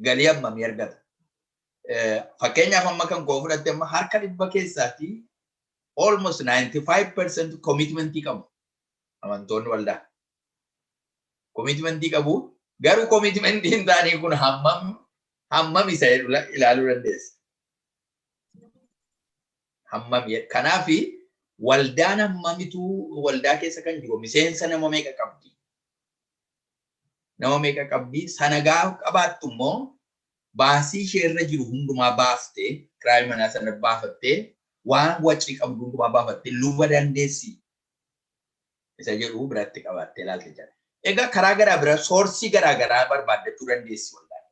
Galii hammamii argata? Fakkeenyaaf amma kan koo fudhatte, amma harka 100 keessaatti almost 95% commitmentii qabu amantoonni waldaa. Commitmentii qabu, garuu commitmentiin isaanii kun hammam hammam isa ilaaluu dandeessa. Hammam kanaaf waldaan hammamitu waldaa keessa kan jiru miseensa nama meeqa qabdi? Nama meeqa qabdi? Sana gaafa qabaattu immoo baasii ishee irra jiru hundumaa baaftee, kiraayii manaa sana baafattee, waan wacii qabdu hundumaa baafattee luba dandeessi isa jedhu biratti qabaattee ilaalte jira. Egaa karaa garaa bira sourceii garaa garaa barbaaddachuu dandeessi waldaan.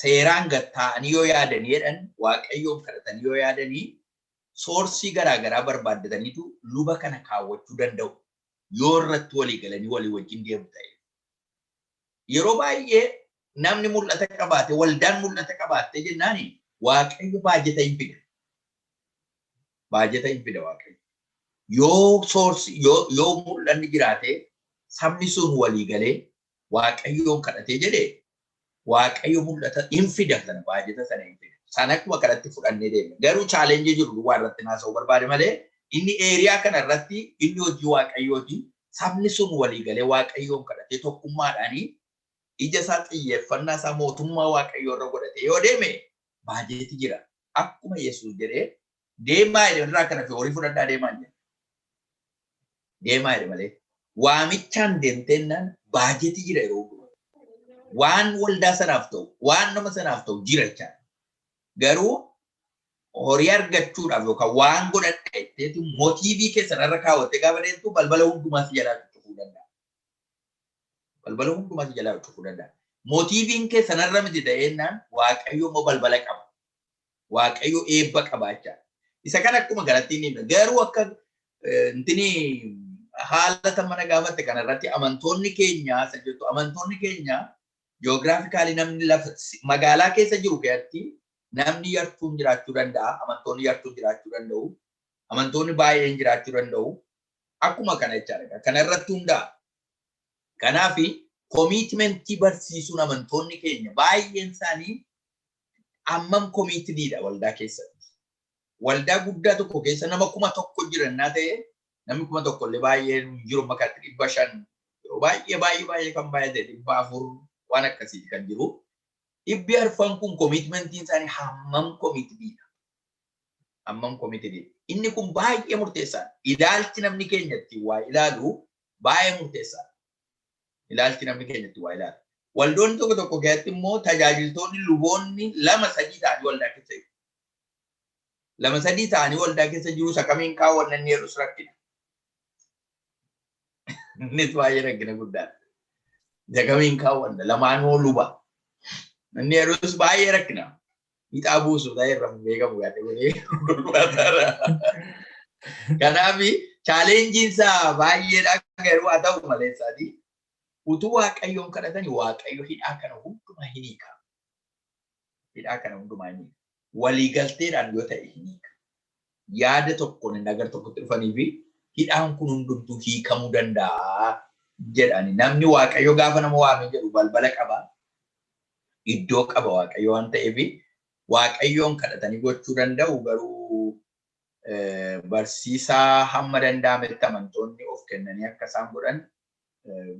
Seeraan gad taa'anii yoo yaadanii jedhan, Waaqayyoon kadhatanii yoo yaadanii, sourceii garaa garaa barbaaddataniitu luba kana kaawwachuu danda'u. Yoo irratti walii galanii walii wajjin deemu ta'e. Yeroo baay'ee namni mul'ata qabaate, waldaan mul'ata qabaatte jennaani, Waaqayyo baajeta hin fida. Baajeta hin fida Waaqayyo. Yoo sourceii yoo mul'anni jiraate, sabni sun walii galee Waaqayyoon kadhatee jedhee, Waaqayyo mul'ata hin fida sana, baajeta sana hin fida. Sana akkuma kanatti fudhannee deemna. Garuu challengeii jiru duwwaa irratti haasa'uu barbaade malee inni area kana irratti inni hojii Waaqayyooti. Sabni sun walii galee Waaqayyoon kadhatee tokkummaadhaanii ija isaa, xiyyeeffannaa isaa mootummaa Waaqayyoo irra godhatee yoo deeme baajeeti jira. Akkuma Yesuus jedhee, deemaa jedhe, irraa kana fi horii fudhadhaa deemaa jedhe. Deemaa jedhe malee. Waamichaan deemteennaan baajeeti jira yeroo hundumaa. Waan waldaa sanaaf ta'u, waan nama sanaaf ta'u jira jechaadha. Garuu horii argachuudhaaf yookaan waan godhadha jetteetu motiveii keessan irra kaawwattee gaafa deemtu balbala hundumaa si jalaa cufuu danda'a. Balbala hundumaa si jalaa cufuu danda'a. Motiveiin keessan irra miti ta'eennaan Waaqayyo immoo balbala qaba. Waaqayyo eebba qaba jechaadha. Isa kana akkuma galatti inni himna. Garuu akka intini haala mana gaafatte kanarratti amantoonni keenya isa jettu, amantoonni keenya geographically namni lafa magaalaa keessa jiru keessatti namni yartuun jiraachuu danda'a. Amantoonni yartuun jiraachuu danda'u. Amantoonni baay'een jiraachuu danda'u. Akkuma kana jechaadha. Kana irratti hundaa'a. Kanaaf commitmentii barsiisuun amantoonni keenya baay'een isaanii hammam committediidha waldaa keessatti? Waldaa guddaa tokko keessa nama 1000 jirannaa ta'e, namni 1000 illee baay'een jiru, makaatti 500, baay'ee baay'ee baay'ee kan baay'ate 400 waan akkasii kan jiru. 400 kun commitmentiin isaanii hammam committediidha? Hammam committediidha? Inni kun baay'ee murteessaadha. Ilaalchi namni keenya ittiin waa ilaalu baay'ee murteessaadha. Ilaalchi namni keenya ittiin waa ilaalu. Waldoonni tokko tokko keessatti immoo tajaajiltoonni, luboonni lama sadii ta'anii waldaa keessa jiru. Lama sadii ta'anii waldaa keessa jiru, isa kamiin kaawwanna inni jedhus rakkina. Innis baay'ee rakkina guddaadha. Isa kamiin kaawwanna, lamaanuu luba. Inni jedhus baay'ee rakkina. Ixaa buusu ta'e irra beekamu gaadhe godhee. Kanaaf challengeiin isaa baay'eedha. Garuu haa ta'u malee isaatii utuu Waaqayyoon kadhatanii Waaqayyo hidhaa kana hundumaa hin hiika. Hidhaa kana hundumaa hin hiika. Waliigalteedhaan yoo ta'e hin hiika. Yaada tokkoon hin agar tokkotti dhufanii fi hidhaan kun hundumtuu hiikamuu danda'a jedhani. Namni Waaqayyo gaafa nama waamee jedhu balbala qaba. Iddoo qaba Waaqayyo waan ta'eef Waaqayyoon kadhatanii gochuu danda'u, garuu barsiisaa hamma danda'ametti amantoonni of kennanii akka isaan godhan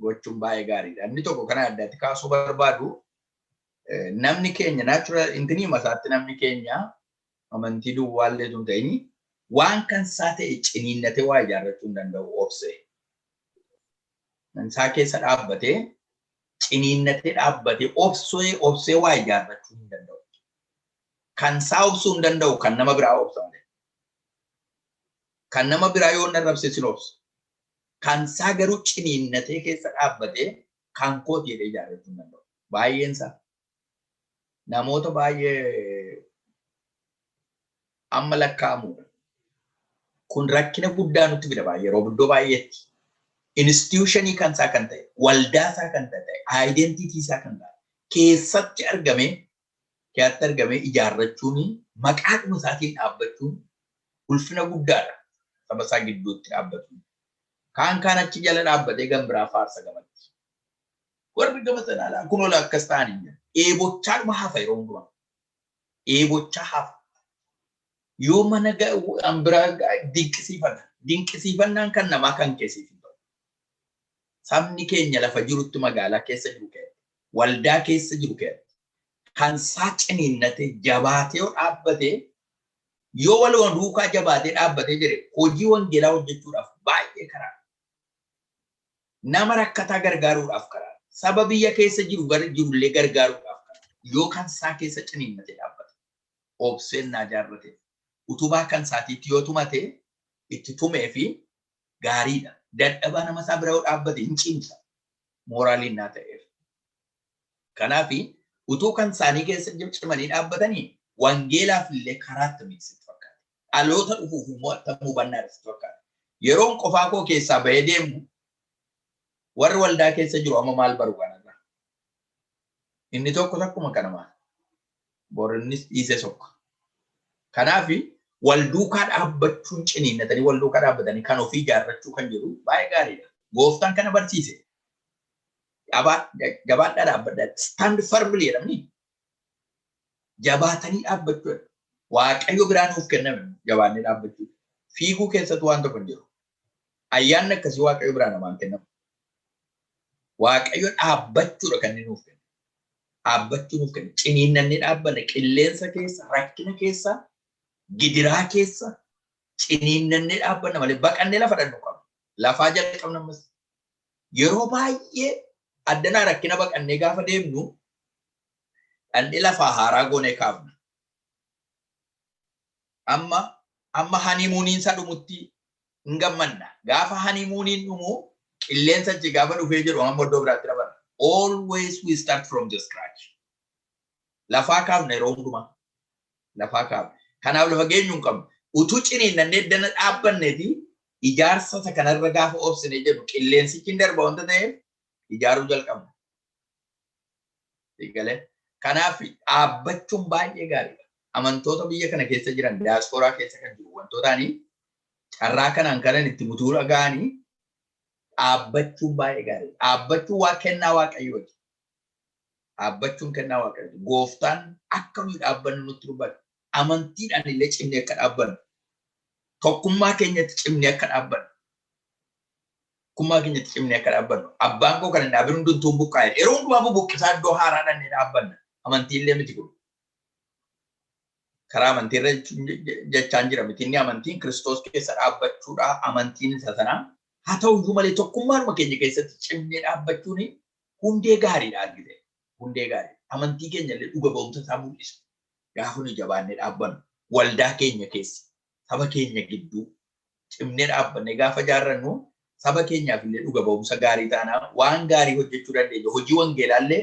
gochuun baay'ee gaariidha. Inni tokko kana addatti kaasuu barbaadu, namni keenya natural intinii masaatti namni keenya amantii duwwaallee tun ta'in waan kan isaa ta'e ciniinnatee waa ijaarrachuu hin danda'u obsee. Isaa keessa dhaabbatee, ciniinnatee dhaabbatee, obsee obsee waa ijaarrachuu hin danda'u. Kan isaa obsuu hin danda'u, kan nama biraa obsa malee. Kan nama biraa yoo inni arrabse sin obsa. Kan isaa garuu ciniinnatee keessa dhaabbatee kan kooti jedhee ijaarrachuu hin danda'u. Baay'een isaa namoota baay'ee amma lakkaa'amudha. Kun rakkina guddaa nutti fida baay'ee yeroo iddoo baay'eetti. Institutionii kan isaa kan ta'e, waldaa isaa kan ta'e, identity isaa kan ta'e keessatti argamee ijaarrachuun, maqaadhuma isaatiin dhaabbachuun ulfina guddaadha. Saba isaa gidduutti dhaabbatu. Kaan kaan achi jala dhaabbatee gan biraa faarsa gamatti. Warri gama sanaa kun ola akkas ta'anii jira. Eebochaadhuma hafa yeroo hundumaa. Eebochaa hafa. Yoo mana biraa dinqisiifata. Dinqisiifannaan kan namaa kan keessiif hin ta'u. Sabni keenya lafa jirutti, magaalaa keessa jiru keessatti, waldaa keessa jiru keessatti, kan isaa ciniinnatee jabaatee yoo dhaabbatee, yoo waluma duukaa jabaatee dhaabbatee jire, hojii wangeelaa hojjechuudhaaf baay'ee karaa. Nama rakkataa gargaaruudhaaf karaa. Saba biyya keessa jiru jirullee gargaaruudhaaf karaa. Yoo kan isaa keessa ciniinnatee dhaabbate. Obseen naa jaarrate. Utubaa kan isaatiitti yoo tumate, itti tumee fi gaariidha. Dadhabaa nama isaa bira yoo dhaabbate hin cimsa. Mooraaliin naa ta'eef. Kanaaf utuu kan isaanii keessa cimanii dhaabbatanii wangeelaaf illee karaatti miidhsitti fakkaata. Dhaloota dhufuuf immoo attam hubannaa sitti fakkaata. Yeroon qofaa koo keessaa bahee deemu, warri waldaa keessa jiru amma maal baru kanarraa? Inni tokko akkuma kana maal? Borinnis dhiisee sokka. Kanaaf wal duukaa dhaabbachuun, ciniinnatanii wal duukaa dhaabbatanii kan ofii ijaarrachuu kan jedhu baay'ee gaariidha. Gooftaan kana barsiise. Jabaadhaa dhaabbadhaa. Stand firmly jedhamni. Jabaatanii dhaabbachuudha. Waaqayyo biraa nuuf kenname jabaannee dhaabbachuu. Fiiguu keessatti waan tokko hin jiru. Ayyaanni akkasii Waaqayyo biraa namaan kennamu. Waaqayyo dhaabbachuudha kan inni nuuf kennu. Dhaabbachuu nuuf kennu. Ciniinnannee dhaabbanne qilleensa keessa, rakkina keessa, gidiraa keessa ciniinnannee dhaabbanna malee baqannee lafa dhannu qabna. Lafaa jalqabna ammas. Yeroo baay'ee addanaa rakkina baqannee gaafa deemnu, dhandhee lafaa haaraa goonee kaafna. Amma honeymooniin isaa dhumutti hin gammanna. Gaafa honeymooniin dhumu, qilleensa achi gaafa dhufee jedhu, amma iddoo biraatti dabarra. Always we start from the scratch. Lafaa kaafna yeroo hundumaa. Lafaa kaafna. Kanaaf lafa geenyu hin qabnu. Utuu ciniinnannee dana dhaabbanneeti ijaarsa isa kanarra gaafa obsine jedhu, qilleensichi hin darba wanta ta'eef ijaaruu jalqabna. Galee. Kanaaf dhaabbachuun baay'ee gaariidha. Amantoota biyya kana keessa jiran, diyaaspooraa keessa kan jiru, wantootaanii carraa kanaan kanan itti mutuu dhaga'anii, dhaabbachuun baay'ee gaariidha. Dhaabbachuun waa kennaa Waaqayyooti. Dhaabbachuun kennaa Waaqayyooti. Gooftaan akka nuyi dhaabbannu nutti dubbata. Amantiidhaan illee cimnee akka dhaabbannu. Tokkummaa keenyatti cimnee akka dhaabbannu. Tokkummaa keenyatti cimnee akka dhaabbannu. Abbaan koo kan hin dhaabin hundumtuu buqqaa'e. Yeroo hundumaa bubuqqisaa iddoo haaraa dhannee dhaabbanna. Amantii illee miti kun. Karaa amantii irra jechaan jira miti. Inni amantiin Kiristoos keessa dhaabbachuudha. Amantiin isa sanaa. Haa ta'u iyyuu malee tokkummaanuma keenya keessatti cimnee dhaabbachuun hundee gaariidha argite. Hundee gaarii. Amantii keenya illee dhuga ba'umsa isaa mul'isa. Gaafa nu jabaannee dhaabbannu waldaa keenya keessa, saba keenya gidduu cimnee dhaabbannee gaafa jaarrannu, saba keenyaaf illee dhuga ba'umsa gaarii taanaa waan gaarii hojjechuu dandeenya. Hojii wangeelaallee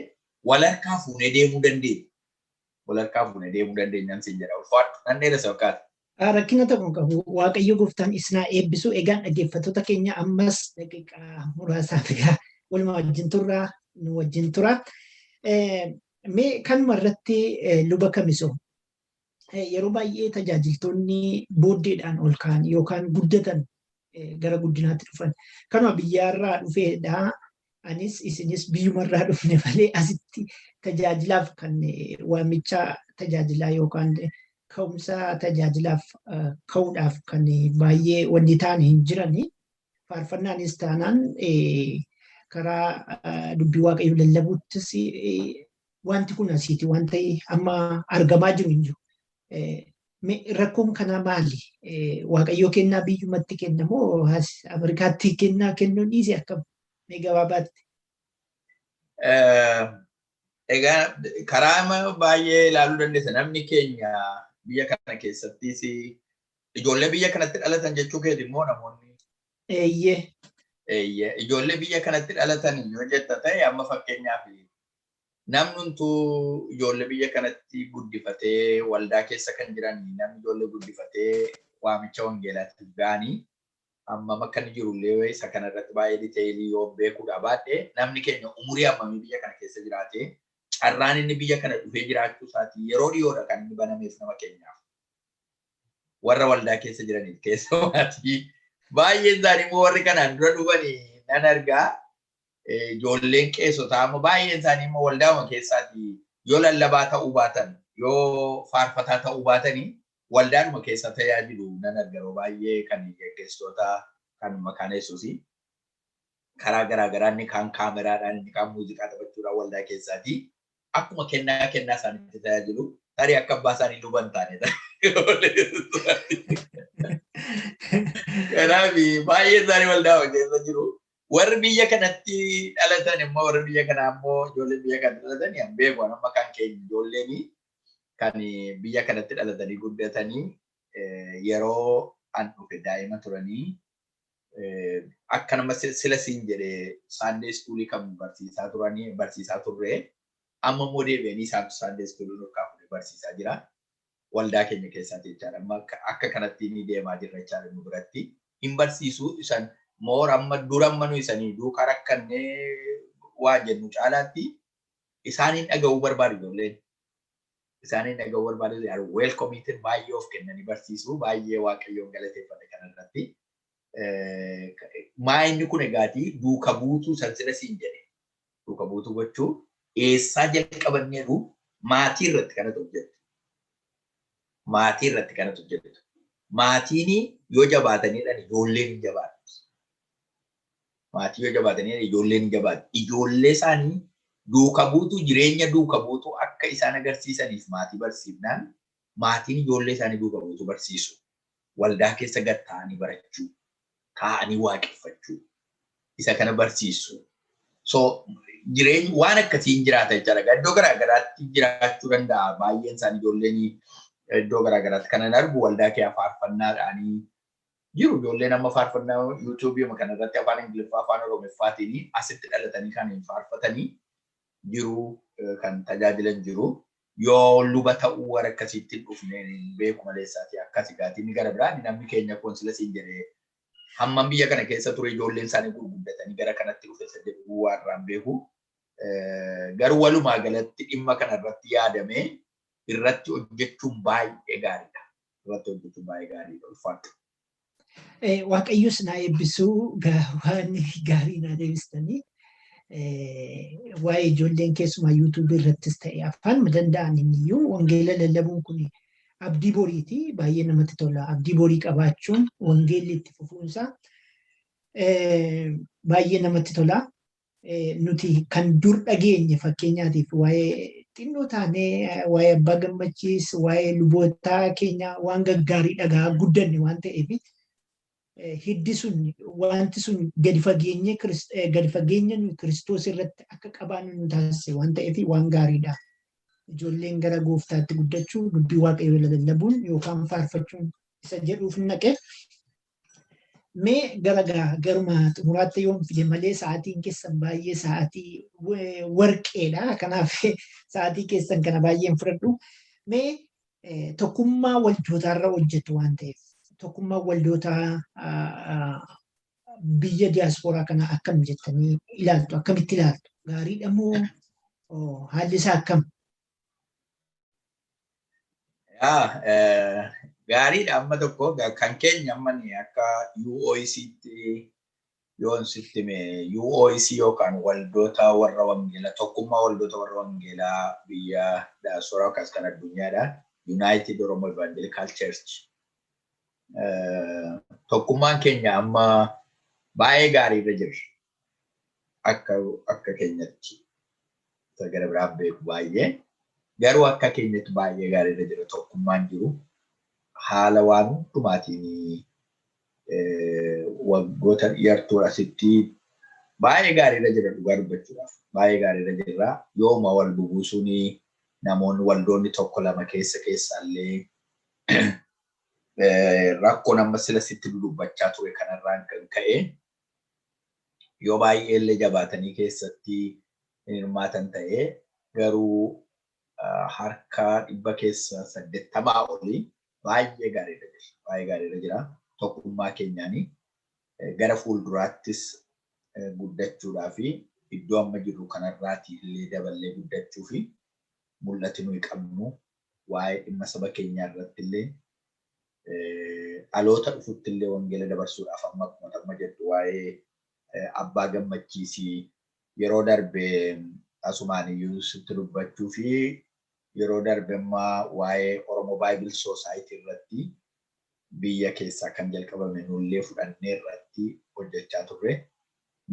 walharkaa fuunee deemuu dandeenya. Walharkaa fuunee deemuu dandeenyaan siin jedha. Ulfaadhu. Nan dheeressa fakkaata. Rakkina tokko qabu. Waaqayyo gooftaan isinaa eebbisu. Egaan dhaggeeffattoota keenya, ammas daqiiqaa muraasaaf egaa walumaa wajjin turraa, nu wajjin tura. Mee kanuma irratti, luba Kamisoo, yeroo baay'ee tajaajiltoonni booddeedhaan ol ka'an yookaan guddatan, gara guddinaatti dhufan, kanuma biyyaarraa dhufeedha. Anis isinis biyyumarraa dhufne malee asitti tajaajilaaf kan waamicha tajaajilaa yookaan ka'umsa tajaajilaaf ka'uudhaaf kan baay'ee wanni ta'an hin jirani. Faarfannaanis taanaan, karaa dubbii Waaqayyoo lallabuuttis, wanti kun asiiti waan ta'e amma argamaa jiru hin jiru. Rakkoon kanaa maali? Waaqayyoo kennaa biyyumatti kenna moo Ameerikaatti kennaa kennuun dhiise, akkam? Mee gabaabaatti. Egaa karaa baay'ee ilaaluu dandeessa. Namni keenya biyya kana keessattis, ijoollee biyya kanatti dhalatan jechuu keeti immoo namoonni. Eeyyee. Eeyyee. Ijoollee biyya kanatti dhalatan yoo jetta ta'e, amma fakkeenyaaf namni hunduu ijoollee biyya kanatti guddifatee, waldaa keessa kan jiran, namni ijoollee guddifatee waamicha wangeelaatiif ga'anii hammam akka inni jirullee isa kanarratti baay'ee detail yoo beekuudha baadhee, namni keenya umurii hammamii biyya kana keessa jiraatee, carraan inni biyya kana dhufee jiraachuu isaatii yeroo dhiyoodha kan inni banameef nama keenyaaf. Warra waldaa keessa jiraniif keessumaatii baay'een isaanii immoo warri kanaan dura dhufanii nan argaa. Ijoolleen qeessotaa immoo baay'een isaanii immoo waldaama keessaatii yoo lallabaa ta'uu baatan, yoo faarfataa ta'uu baatanii, waldaanuma keessa tajaajilu nan arga yeroo baay'ee, kan geggeessitoota kan maqaan Yesuusii. Karaa garaa garaa, inni kaan kaameraadhaan, inni kaan muuziqaa taphachuudhaan, waldaa keessaatii akkuma kennaa kennaa isaaniitti tajaajilu. Tarii akka abbaa isaanii luba hin taane. Kanaaf baay'een isaanii waldaa keessa jiru. Warri biyya kanatti dhalatan immoo, warri biyya kanaa immoo, ijoolleen biyya kanatti dhalatan hin beeku. Amma kan keenya ijoolleen kan biyya kanatti dhalatanii guddatanii, yeroo an dhufe daa'ima turanii, akka nama sila siin jedhee Sunday school kan barsiisaa turanii, barsiisaa turre, amma immoo deebi'anii isaantu Sunday school nurkaa fuudhee barsiisaa jira. Waldaa keenya keessaati jechaadha. Amma akka kanatti ni deemaa jirra jechaadha nu biratti. Hin barsiisu isan moor amma dura amma nu isanii duukaa rakkannee waa jennu caalaatti isaaniin dhaga'uu barbaadu ijoolleen. Isaaniin dhaga'uu barbaadu, well committed, baay'ee of kennanii barsiisu, baay'ee Waaqayyoon galateeffate kanarratti. Maa inni kun egaatii duuka buutuu san sila siin jedhe. Duuka buutuu gochuu eessaa jalqabanneeru? Maatii irratti kanatu hojjetu. Maatii irratti kanatu hojjetu. Maatiin yoo jabaataniidhaan ijoolleen hin jabaatti. Maatii yoo jabaatanii ijoolleen hin jabaatti. Ijoollee isaanii duuka buutuu, jireenya duuka buutuu akka isaan agarsiisaniif maatii barsiifnaan, maatiin ijoollee isaanii duuka buutuu barsiisu. Waldaa keessa gad ta'anii barachuu, taa'anii waaqeffachuu, isa kana barsiisu. So jireenyi waan akkasiin jiraata jechaadha. Iddoo garaa garaatti jiraachuu danda'a. Baay'een isaanii ijoolleen iddoo garaa garaatti kanan argu waldaa kee faarfannaadhaanii jiru. Ijoolleen amma faarfannaa YouTube kanarratti afaan Ingiliffaa, afaan Oromoffaatiin asitti dhalatanii kan faarfatanii jiru, kan tajaajilan jiru. Yoo luba ta'uu warra akkasiitti hin dhufne beeku maleessaati akkasi gaatii. Inni gara biraan namni keenya kun sila siin jedhee hammam biyya kana keessa ture, ijoolleen isaanii gurguddatanii gara kanatti dhufe isa jedhu warraan beeku. Garuu walumaa galatti dhimma kana irratti yaadamee irratti hojjechuun baay'ee gaariidha. Irratti hojjechuun baay'ee gaariidha. Ulfaadhu. Waaqayyos na eebbisuu, waan gaarii na deebistanii. Waa'ee ijoolleen keessumaa YouTube irrattis ta'e afaan danda'an iyyuu wangeela lallabuun kun abdii boriiti. Baay'ee namatti tola. Abdii borii qabaachuun, wangeelli itti fufuunsaa baay'ee namatti tola. Nuti kan dur dhageenye, fakkeenyaatiif waa'ee xinnoo taanee waa'ee abbaa Gammachiis, waa'ee lubootaa keenya waan gaggaarii dhagaa guddanne waan ta'eef, hiddi sun, wanti sun gadi fageenye gadi fageenya nuyi Kiristoos irratti akka qabaannu nu taasise waan ta'eef waan gaariidha. Ijoolleen gara gooftaatti guddachuu, dubbii Waaqayyoo lallabuun yookaan faarfachuun isa jedhuuf naqe. Mee gara garuma xumuraatti yoon fide malee, sa'aatiin keessan baay'ee sa'aatii warqeedha. Kanaaf sa'aatii keessan kana baay'een fudhadhu. Mee Tokkummaa waldootaarra hojjetu waan ta'eef, tokkummaa waldootaa biyya diyaaspooraa kana akkam jettanii ilaaltu? Akkamitti ilaaltu? Gaariidha moo haalli isaa akkam? Yaa, gaariidha amma tokko. Kan keenya amma akka UOECtti yoon sitti hime, UOEC yookaan waldoota warra wangeelaa, tokkummaa waldoota warra wangeelaa biyya diyaaspooraa yookaas kan addunyaadha. United Oromo Evangelical Church. Tokkummaan keenya amma baay'ee gaariirra jirra. Akka keenyatti gara biraan beeku baay'ee. Garuu akka keenyatti baay'ee gaariirra jira tokkummaan jiru. Haala waan hundumaatiin waggoota yartuu asitti baay'ee gaariirra jira dhugaa dubbachuudhaaf. Baay'ee gaariirra jira. Yooma wal bubuusuun namoonni waldoonni tokko lama keessa keessaallee rakkoon amma sila sitti dubbachaa ture kanarraan kan ka'e yoo baay'ee illee jabaatanii keessatti hin hirmaatan ta'ee, garuu harka 80% olii baay'ee gaariirra jira. Baay'ee gaariirra jira. Tokkummaa keenyaanii gara fuulduraattis guddachuudhaa fi iddoo amma jirru kanarraatii illee daballee guddachuu fi mul'ati nuyi qabnu waa'ee dhimma saba keenyaa irratti illee, dhaloota dhufutti illee wangeela dabarsuudhaaf, amma akkuma amma jettu waa'ee abbaa gammachiisii yeroo darbe asumaan iyyuu sitti dubbachuu fi yeroo darbe amma waa'ee Oromo Bible Society irratti biyya keessaa kan jalqabame nullee fudhannee irratti hojjechaa turre.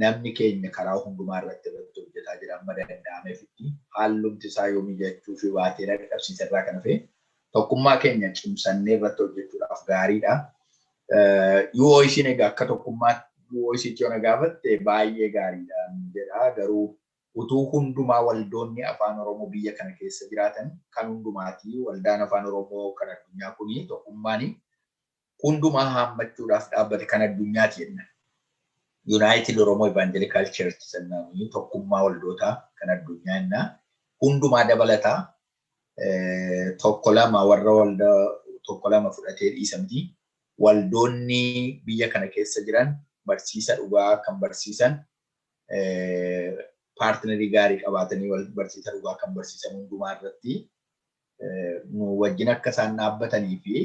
Namni keenya karaa hundumaa irratti hojjetaa jira amma danda'ameefitti. Hallumti isaa yoo mijachuu fi baatee dhaqqabsiisa irraa kan hafe tokkummaa keenya cimsannee irratti hojjechuudhaaf gaariidha. UOEC'n egaa akka tokkummaa UOEC yoo na gaafatte baay'ee gaariidha jedha. Garuu utuu hundumaa waldoonni afaan Oromoo biyya kana keessa jiraatan kan hundumaati, waldaan afaan Oromoo kan addunyaa kuni tokkummaani hundumaa haammachuudhaaf dhaabbate kan addunyaati jenna. United Oromo Evangelical Church jennaan, tokkummaa waldootaa kan addunyaa jenna. Hundumaa dabalataa, tokko lama warra waldaa tokko lama fudhatee dhiisa miti. Waldoonni biyya kana keessa jiran barsiisa dhugaa kan barsiisan, partner gaarii qabaatanii barsiisa dhugaa kan barsiisan hundumaa irratti nu wajjin akka isaan dhaabbatanii fi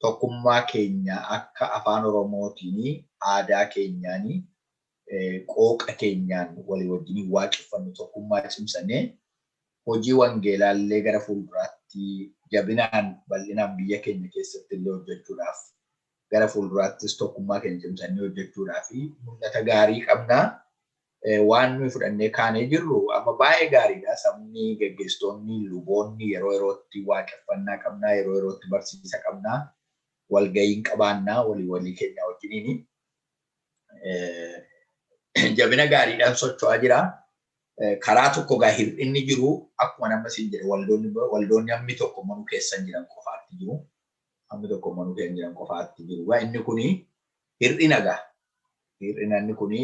tokkummaa keenya akka afaan Oromootiin, aadaa keenyaanii, qooqa keenyaan walii wajjin waaqeffannu tokkummaa cimsannee hojii wangeelaallee gara fuulduraatti jabinaan bal'inaan biyya keenya keessatti illee hojjechuudhaaf, gara fuulduraattis tokkummaa keenya cimsannee hojjechuudhaaf mul'ata gaarii qabnaa. Waan nuyi fudhannee kaanee jirru amma baay'ee gaariidha. Sabni, geggeessitoonni, luboonni yeroo yerootti waaqeffannaa qabnaa, yeroo yerootti barsiisa qabnaa, walga'iin qabaannaa walii walii keenya wajjiniini. Jabina gaariidhaan socho'aa jira. Karaa tokko gaa hir'inni jiru akkuma nama siin jedhe, waldoonni hammi tokko manuu keessa jiran qofaatti jiru. Hammi tokko manuu keessa jiran qofaatti jiru. Inni kuni hir'ina gaa. Hir'ina inni kuni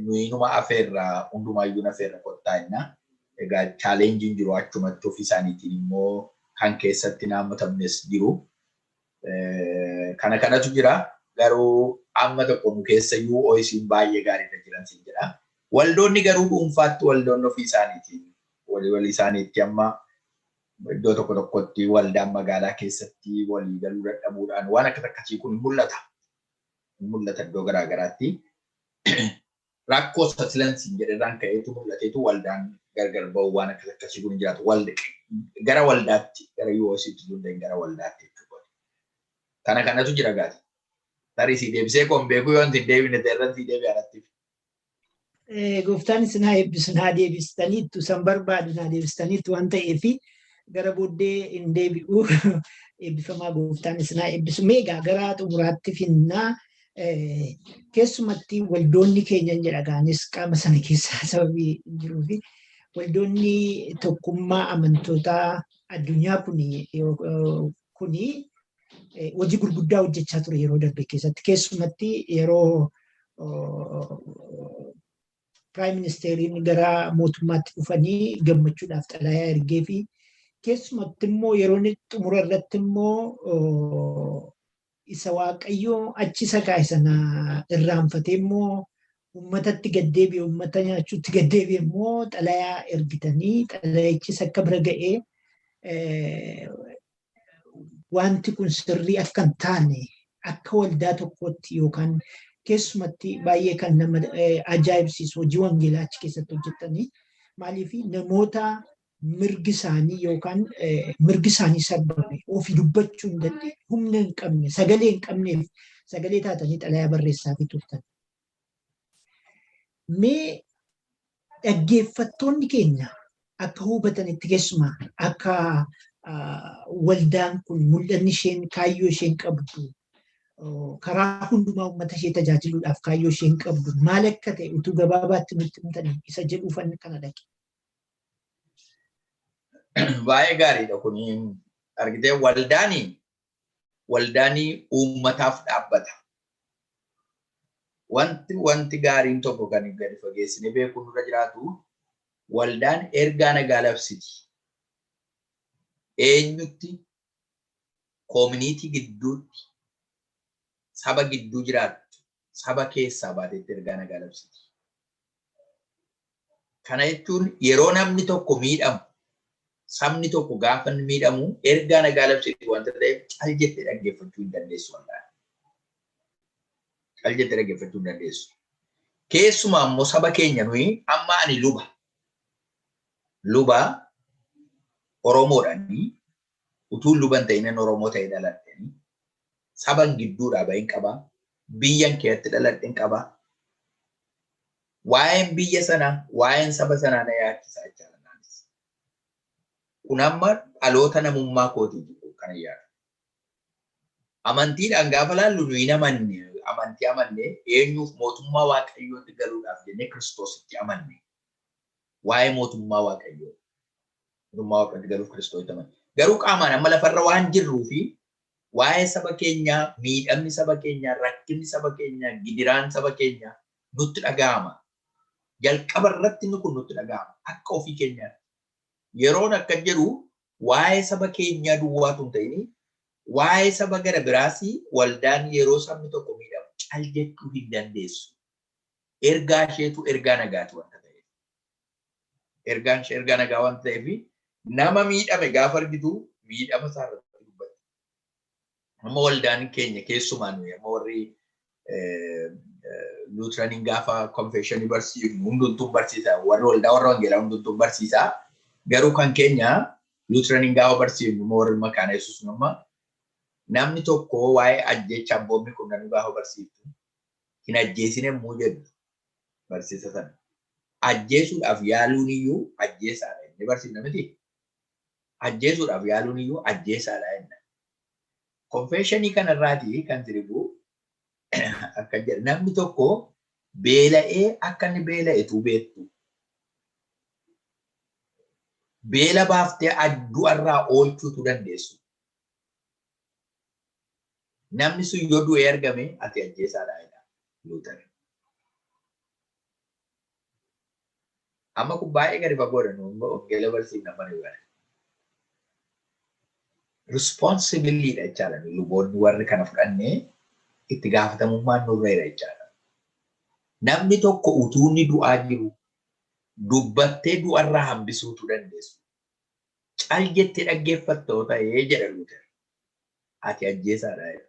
nuyi numa afeerra, hundumaayyuu afeerra, kottaa jenna. Egaa challengeiin jiru achumatti ofii isaaniitiin immoo kan keessatti naammatamnes jiru. Kana kanatu jira. Garuu amma tokko nu keessa UOEC'n baay'ee gaariirra jiran siin jedha. Waldoonni garuu dhuunfaatti, waldoonni ofii isaaniitiin walii walii isaaniitti amma iddoo tokko tokkotti waldaan magaalaa keessatti walii galuu dadhabuudhaan waan akkas akkasii kun mul'ata. Mul'ata iddoo garaa garaatti. Rakkoo sasilansiin jedherraan ka'eetu mul'ateetu waldaan gargar ba'u waan akkas akkasii kun jiraatu. Gara waldaatti, gara UOECtti sun gara waldaatti jechuudha. Kana kanatu jira gaati. Tarii si deebisee koon beeku, yoo hin deebine ta'e si deebi'a natti. Gooftaan isin haa eebbisu. Naa deebistaniittu, san barbaadu naa deebistaniittu waan ta'eef gara booddee hin deebi'u. Eebbifamaa, gooftaan isin haa eebbisu. Meegaa gara xumuraatti finnaa. Keessumatti waldoonni keenya jedha gaanis qaama sana keessaa sababii hin jiruufi waldoonni tokkummaa amantootaa addunyaa kuni hojii gurguddaa hojjechaa ture yeroo darbe keessatti, keessumatti yeroo Prime Ministeriin gara mootummaatti dhufanii gammachuudhaaf xalayaa ergee fi Keessumatti immoo yeroo inni xumura irratti immoo isa Waaqayyoo achi isa kaa'e sana irraanfatee immoo uummatatti gaddeebi'e, uummata nyaachuutti gaddeebi'e immoo xalayaa ergitanii xalayichis akka bira ga'ee wanti kun sirrii akka hin taane akka waldaa tokkootti yookaan keessumatti baay'ee kan nama ajaa'ibsiisu hojii wangeelaa achi keessatti hojjetanii, maaliif namoota mirgi isaanii yookaan mirgi isaanii sarbame, ofii dubbachuu hin dandeenye, humna hin qabne, sagalee hin qabneef sagalee taatanii xalayaa barreessaafii turtan. Mee dhaggeeffattoonni keenya akka hubatanitti, keessumaa akka waldaan kun mul'anni isheen, kaayyoo isheen qabdu, karaa hundumaa uummata ishee tajaajiluudhaaf kaayyoo isheen qabdu maal akka ta'e utuu gabaabaatti nutti himtanii isa jedhuufan kana dhaqe. Baay'ee gaariidha kuni. Argitee, waldaanii uummataaf dhaabbata. Wanti gaariin tokko kan gadi fageessinee beekuun nurra jiraatu, waldaan ergaa nagaa labsiti. Eenyutti? Community gidduutti, saba gidduu jiraattu, saba keessaa baatetti ergaa nagaa labsiti. Kana jechuun yeroo namni tokko miidhamu, sabni tokko gaafa inni miidhamu, ergaa nagaa labsiti wanta ta'eef cal jettee dhaggeeffachuu hin dandeessu waldaan. Cal jettee dhaggeeffachuu hin dandeessu. Keessumaa immoo saba keenya nuyi amma ani luba. Luba Oromoodhaani, utuu luba hin ta'in Oromoo ta'ee dhaladheni. Saban gidduudhaa bahin qaba. Biyyan keessatti dhaladhen qaba. Waa'een biyya sanaa, waa'een saba sanaa na yaachisaa jechaadha. Kun amma dhaloota namummaa kootiiti kana yaadu. Amantiidhaan gaafa laallu, nuyi amanne, amantii amanne eenyuuf? Mootummaa Waaqayyootti galuudhaaf jennee Kiristoositti amanne. Waa'ee mootummaa Waaqayyoo. Mootummaa Waaqayyootti galuuf Kiristoositti amanne. Garuu qaamaan amma lafarra waan jirruu fi waa'ee saba keenyaa, miidhamni saba keenyaa, rakkinni saba keenyaa, gidiraan saba keenyaa nutti dhaga'ama. Jalqaba irratti inni kun nutti dhaga'ama. Akka ofii keenyaatti. Yeroon akka jedhu, waa'ee saba keenyaa duwwaatu hin ta'in, waa'ee saba gara biraas waldaan yeroo sabni tokko miidhamu cal jechuu hin dandeessu. Ergaa isheetu ergaa nagaati wanta ta'eef. Ergaan ishee ergaa nagaa wanta ta'eef, nama miidhame gaafa argitu miidhama isaa irratti dubbatti. Amma waldaan keenya, keessumaa nuyi amma warri Luuteraniin, gaafa confessionii barsiifnu hundumtuun barsiisa. Warri waldaa warra wangeelaa hundumtuun barsiisa. Garuu kan keenya Luuteraniin gaafa barsiifnu immoo, warri Makaana Yesuus, amma namni tokko waa'ee ajjecha abboommii kurnanii gaafa barsiiftu, hin ajjeesine immoo jedhu barsiisa sana. Ajjeesuudhaaf yaaluun iyyuu ajjeesaadha inni barsiifna miti. Ajjeesuudhaaf yaaluun iyyuu ajjeesaadha inni. Confessionii kanarraatii kan sirbu akka jedhu, namni tokko beela'ee akka inni beela'etu beektu. Beela baaftee du'arraa oolchuutu dandeessu. Namni sun yoo du'ee argame, ati ajjeesaadha jedha Luuter. Amma kun baay'ee gadi fagoodha, nu wangeela barsiifna malee bara. Responsibilityidha jechaadha, luboonni warri kana fudhannee itti gaafatamummaan nurra jira jechaadha. Namni tokko utuu inni du'aa jiru dubbattee du'arraa hambisuutu dandeessu. Cal jettee dhaggeeffattoo ta'ee jedha Luuter. Ati ajjeesaadha jedha.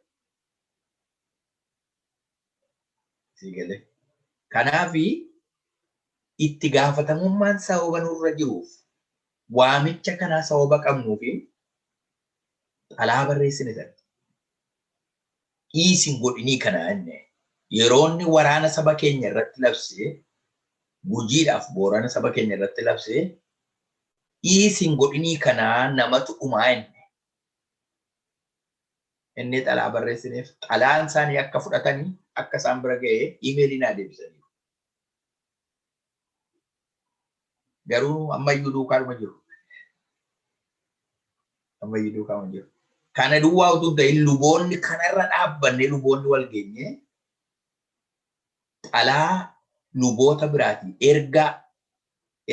Sii galee. Kanaafi itti gaafatamummaan sababa nurra jiruuf, waamicha kanaa sababa qabnuu fi xalaa barreessine sana. Dhiisin godhinii kana inni yeroo inni waraana saba keenya irratti labsee, Gujiidhaaf Boorana saba keenya irratti labsee, dhiisin godhinii kanaa, namatu dhumaa inni. Inni xalaa barreessineef, xalaan isaanii akka fudhatanii akka isaan bira ga'ee iimeelii naa deebisaniiru. Garuu ammayyuu duukaadhuma jiru. Ammayyuu duukaadhuma jiru. Kana duwwaa utuu hin ta'in, luboonni kanarra dhaabbannee, luboonni wal geenyee xalaa luboota biraatii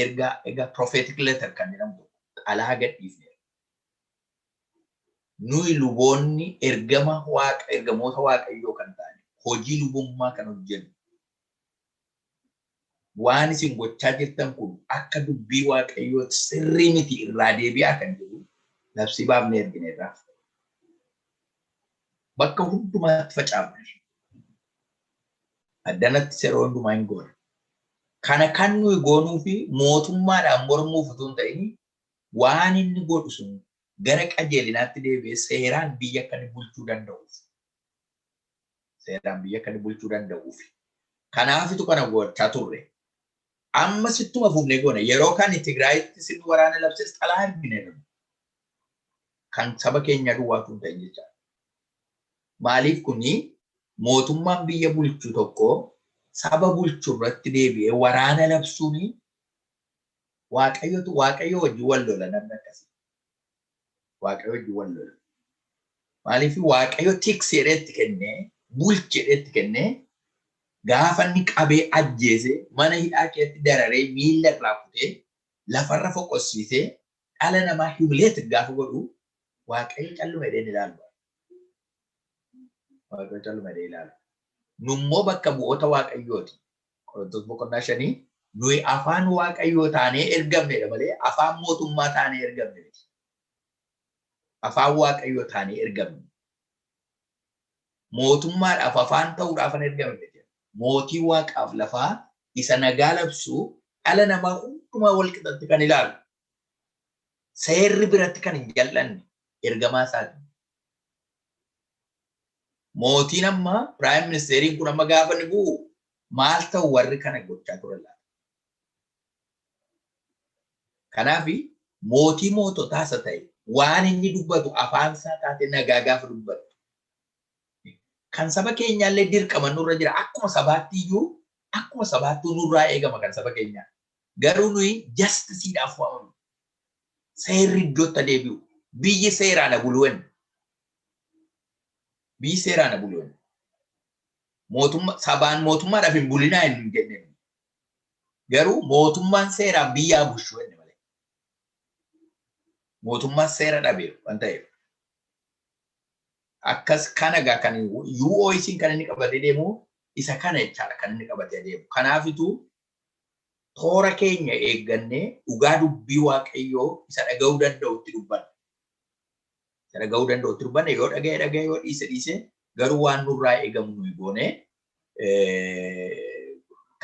ergaa prophetic letter kan jedhamu xalaa gadhiifne. Nuyi luboonni ergama Waaqa, ergamoota Waaqayyoo kan ta'an, hojii lubummaa kan hojjennu, waan isin gochaa jirtan kun akka dubbii Waaqayyoo sirrii miti, irraa deebi'aa kan jedhu labsii baafnee ergineerraaf. Bakka hundumaatti facaafne. Addanatti yeroo hundumaa hin goone. Kana kan nuyi goonuu fi mootummaadhaan mormuuf utuu hin ta'in, waan inni godhu sun gara qajeelinaatti deebi'ee seeraan biyya akka inni bulchuu danda'uuf. Seeraan biyya akka inni bulchuu danda'uuf. Kanaafitu kana gochaa turre. Amma sittuma fufnee goone. Yeroo kan Tigraayitti sin waraana labses xalaa argineerra. Kan saba keenya duwwaatu hin ta'in jechaadha. Maaliif kuni mootummaan biyya bulchu tokko saba bulchu irratti deebi'ee waraana labsuun, Waaqayyotu Waaqayyo wajjin wal lola namni akkasii. Waaqayyo wajjin wal lola. Maaliif Waaqayyo tiksi jedheetti kennee, bulchi jedheetti kennee, gaafa inni qabee ajjeese, mana hidhaa keessatti dararee, miilla irraa kutee, lafarra foqossiisee, dhala namaa humiliate gaafa godhu, Waaqayyo calluma jedhee ilaalu. Waaqayyo calluma jedhee ilaalu. Nummoo bakka bu'oota Waaqayyooti. Qorontos boqonnaa 5, nuyi afaan Waaqayyoo taanee ergamnedha malee afaan mootummaa taanee ergamne miti. Afaan Waaqayyoo taanee ergamne. Mootummaadhaaf afaan ta'uudhaaf kan ergamne miti. Mootii Waaqaaf lafaa isa nagaa labsu, dhala namaa hundumaa wal qixatti kan ilaalu, seerri biratti kan hin jal'anne ergamaa isaati. Mootiin amma prime ministeriin kun amma gaafa inni bu'u maal ta'u warri kana gochaa turan laata? Kanaaf mootii moototaa isa ta'e, waan inni dubbatu afaan isaa taate nagaa gaafa dubbattu. Kan saba keenyaallee dirqama nurra jira. Akkuma sabaatti iyyuu, akkuma sabaattuu nurraa eegama kan saba keenyaa. Garuu nuyi justiceiidhaaf waamamne. Seerri iddootti adeebi'u. Biyyi seeraan buluun. Biyyi seeraan buluun. Mootummaa sabaan mootummaadhaaf hin bulinaa hin jenne. Garuu mootummaan seeraan biyyaa bulchuu jenne malee. Mootummaan seera dhabeef waan ta'eef. Akkas kana egaa kan UOIC kan inni qabatee deemu isa kana jechaadha, kan inni qabatee deemu. Kanaafituu toora keenya eeggannee dhugaa dubbii Waaqayyoo isa dhaga'uu danda'utti dubbanna. Isa dhaga'uu danda'utti dubbanna. Yoo dhaga'e dhaga'e, yoo dhiise dhiise, garuu waan nurraa eegamu nuyi goone.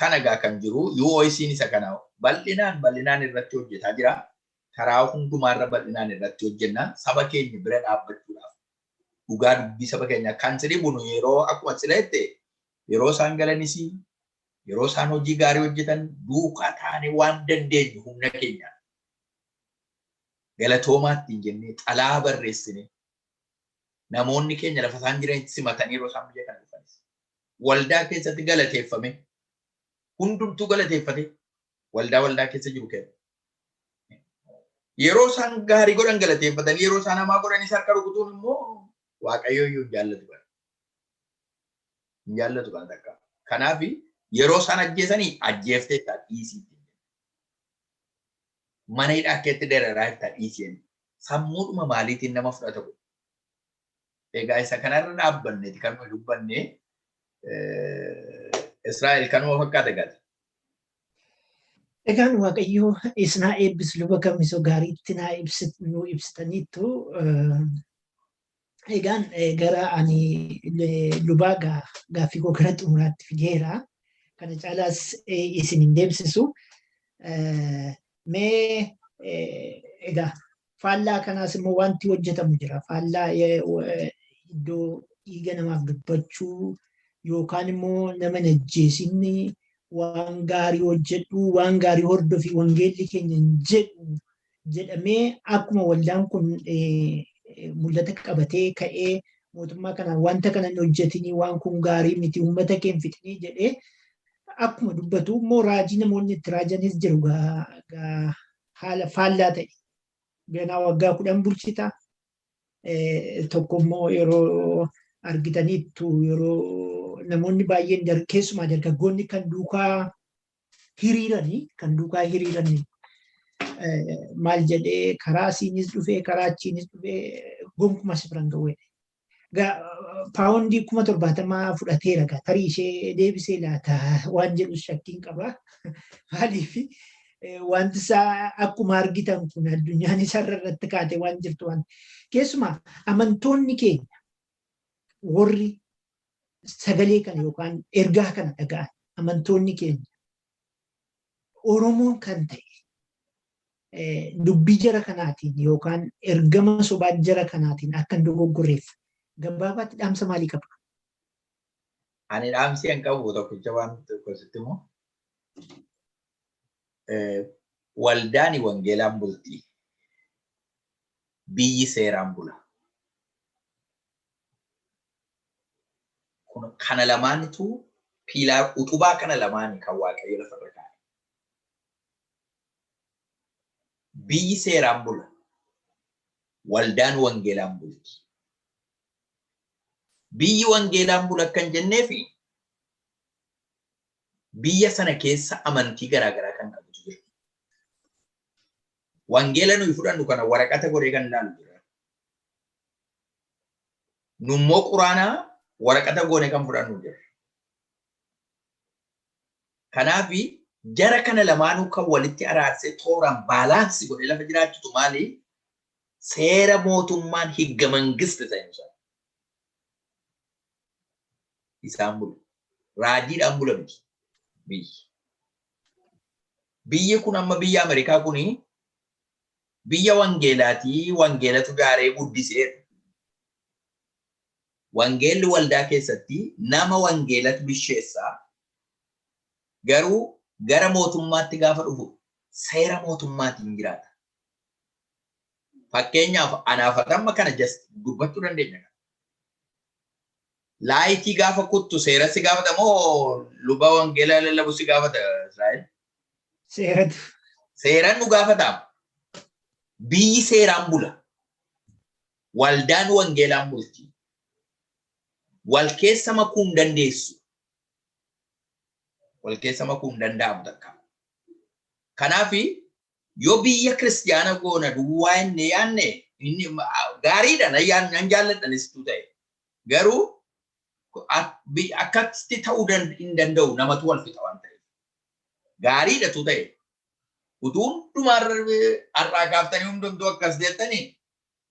Kana egaa kan jiru UOIC'n isa kana bal'inaan bal'inaan irratti hojjetaa jira. Karaa hundumaarra bal'inaan irratti hojjenna saba keenya bira dhaabbachuudhaaf. Dhugaa dubbii saba keenya kan si dhibu, nu yeroo akkuma sila jette, yeroo isaan galanis, yeroo isaan hojii gaarii hojjetan duukaa taanee waan dandeenyu humna keenya galatoomaatti hin jennee xalaa barreessine, namoonni keenya lafa isaan jiranitti simatanii, yeroo isaan biyya kana dhufanis waldaa keessatti galateeffame, hundumtuu galateeffate, waldaa keessa jiru kenna. Yeroo isaan gaarii godhan galateeffatanii, yeroo isaan hamaa godhanis harka rukutuun immoo Waaqayyo iyyuu hin jaallatu kana. Hin jaallatu kana takka. Kanaaf yeroo isaan ajjeesanii, ajjeeftee ta'a, dhiisii. Mana hidhaa keetti dararaa jirta, dhiisii. Sammuudhuma maaliitiin nama fudhata kun? Egaa isa kanarra dhaabbanneeti kan nuyi dubbanne. Israa'el kanuma fakkaata gaati. Egaan Waaqayyo isinaa eebbisu, Luba Gammisoo, gaariitti naa nu ibsitaniittu. Egaan gara ani lubaa gaaffii koo gara xumuraatti fideera. Kana caalaas isin hin deemsisu. Mee egaa faallaa kanaas immoo wanti hojjetamu jira. Faallaa iddoo dhiiga namaaf dubbachuu yookaan immoo nama hin ajjeesinni, waan gaarii hojjedhu, waan gaarii hordofi, wangeelli keenya hin jedhu jedhamee, akkuma waldaan kun mul'ata qabatee ka'ee mootummaa kanaan wanta kana hin hojjetinii, waan kun gaarii miti, uummata kee hin fixinii jedhee akkuma dubbatu immoo, raajii namoonni itti raajanis jiru haala faallaa ta'e. Ganaa waggaa 10 bulchita. Tokko immoo yeroo argitaniittu, yeroo namoonni baay'een, keessumaa dargaggoonni kan duukaa hiriiranii maal jedhee, karaa asiinis dhufee karaa achiinis dhufee Gonkumaa si biraan ga'u. Paawundii 70,000 fudhateera gaa, tarii ishee deebisee laata waan jedhu shakkiin qaba. Maaliif, wanti isaa akkuma argitan kun addunyaan isarra irratti kaate waan jirtu waan. Keessumaa amantoonni keenya warri sagalee kana yookaan ergaa kana dhaga'an, amantoonni keenya Oromoon kan ta'e, dubbii jara kanaatiin yookaan ergama sobaa jara kanaatiin akka hin dogoggorreef gabaabaatti dhaamsa maalii qaba? Ani dhaamsi an qabu tokkicha, waan tokko sitti immoo, waldaani wangeelaan bulti. Biyyi seeraan bula. Kana lamaanitu pillar, utubaa kana lamaani kan Waaqayyo lafarra kaa'e. Biyyi seeraan bula. Waldaan wangeelaan bulti. Biyyi wangeelaan bula kan jenneefi biyya sana keessa amantii garaagaraa kan qabutu jira. Wangeela nuyi fudhannu kana waraqata godhee kan ilaalu jira. Nummoo quraanaa waraqata goone kan fudhannu jira. Kanaaf jara kana lamaanuu kan walitti araarsee tooraan balance godhee lafa jiraachitu maali? Seera mootummaan higga mangiste ta'e isaan bulu. Raajiidhaan bula miti biyyi. Biyyi kun amma biyya Ameerikaa kuni biyya wangeelaatii, wangeelatu gaaree guddiseera. Wangeelli waldaa keessatti nama wangeelatu bisheessaa, garuu gara mootummaatti gaafa dhufu seera mootummaatiin jiraata. Fakkeenyaaf, anaaf amma kana just dubbachuu dandeenya. Light gaafa kuttu seera si gaafata moo luba wangeelaa lallabu si gaafata, Israa'el? Seeratu. Seeraan nu gaafataam. Biyyi seeraan bula. Waldaan wangeelaan bulti. Wal keessa makuu hin dandeessu. Wal keessa makuu hin danda'amu takka. Kanaaf yoo biyya kiristiyaana goona duwwaa inni yaanne, inni gaariidha, nan jaalladhanis ta'e. Garuu akkasitti ta'uu hin danda'u, namatu wal fixa waan ta'eef. Gaariidhatu ta'e. Utuu hundumaa har'aa kaaftanii hundumtuu akkas jettanii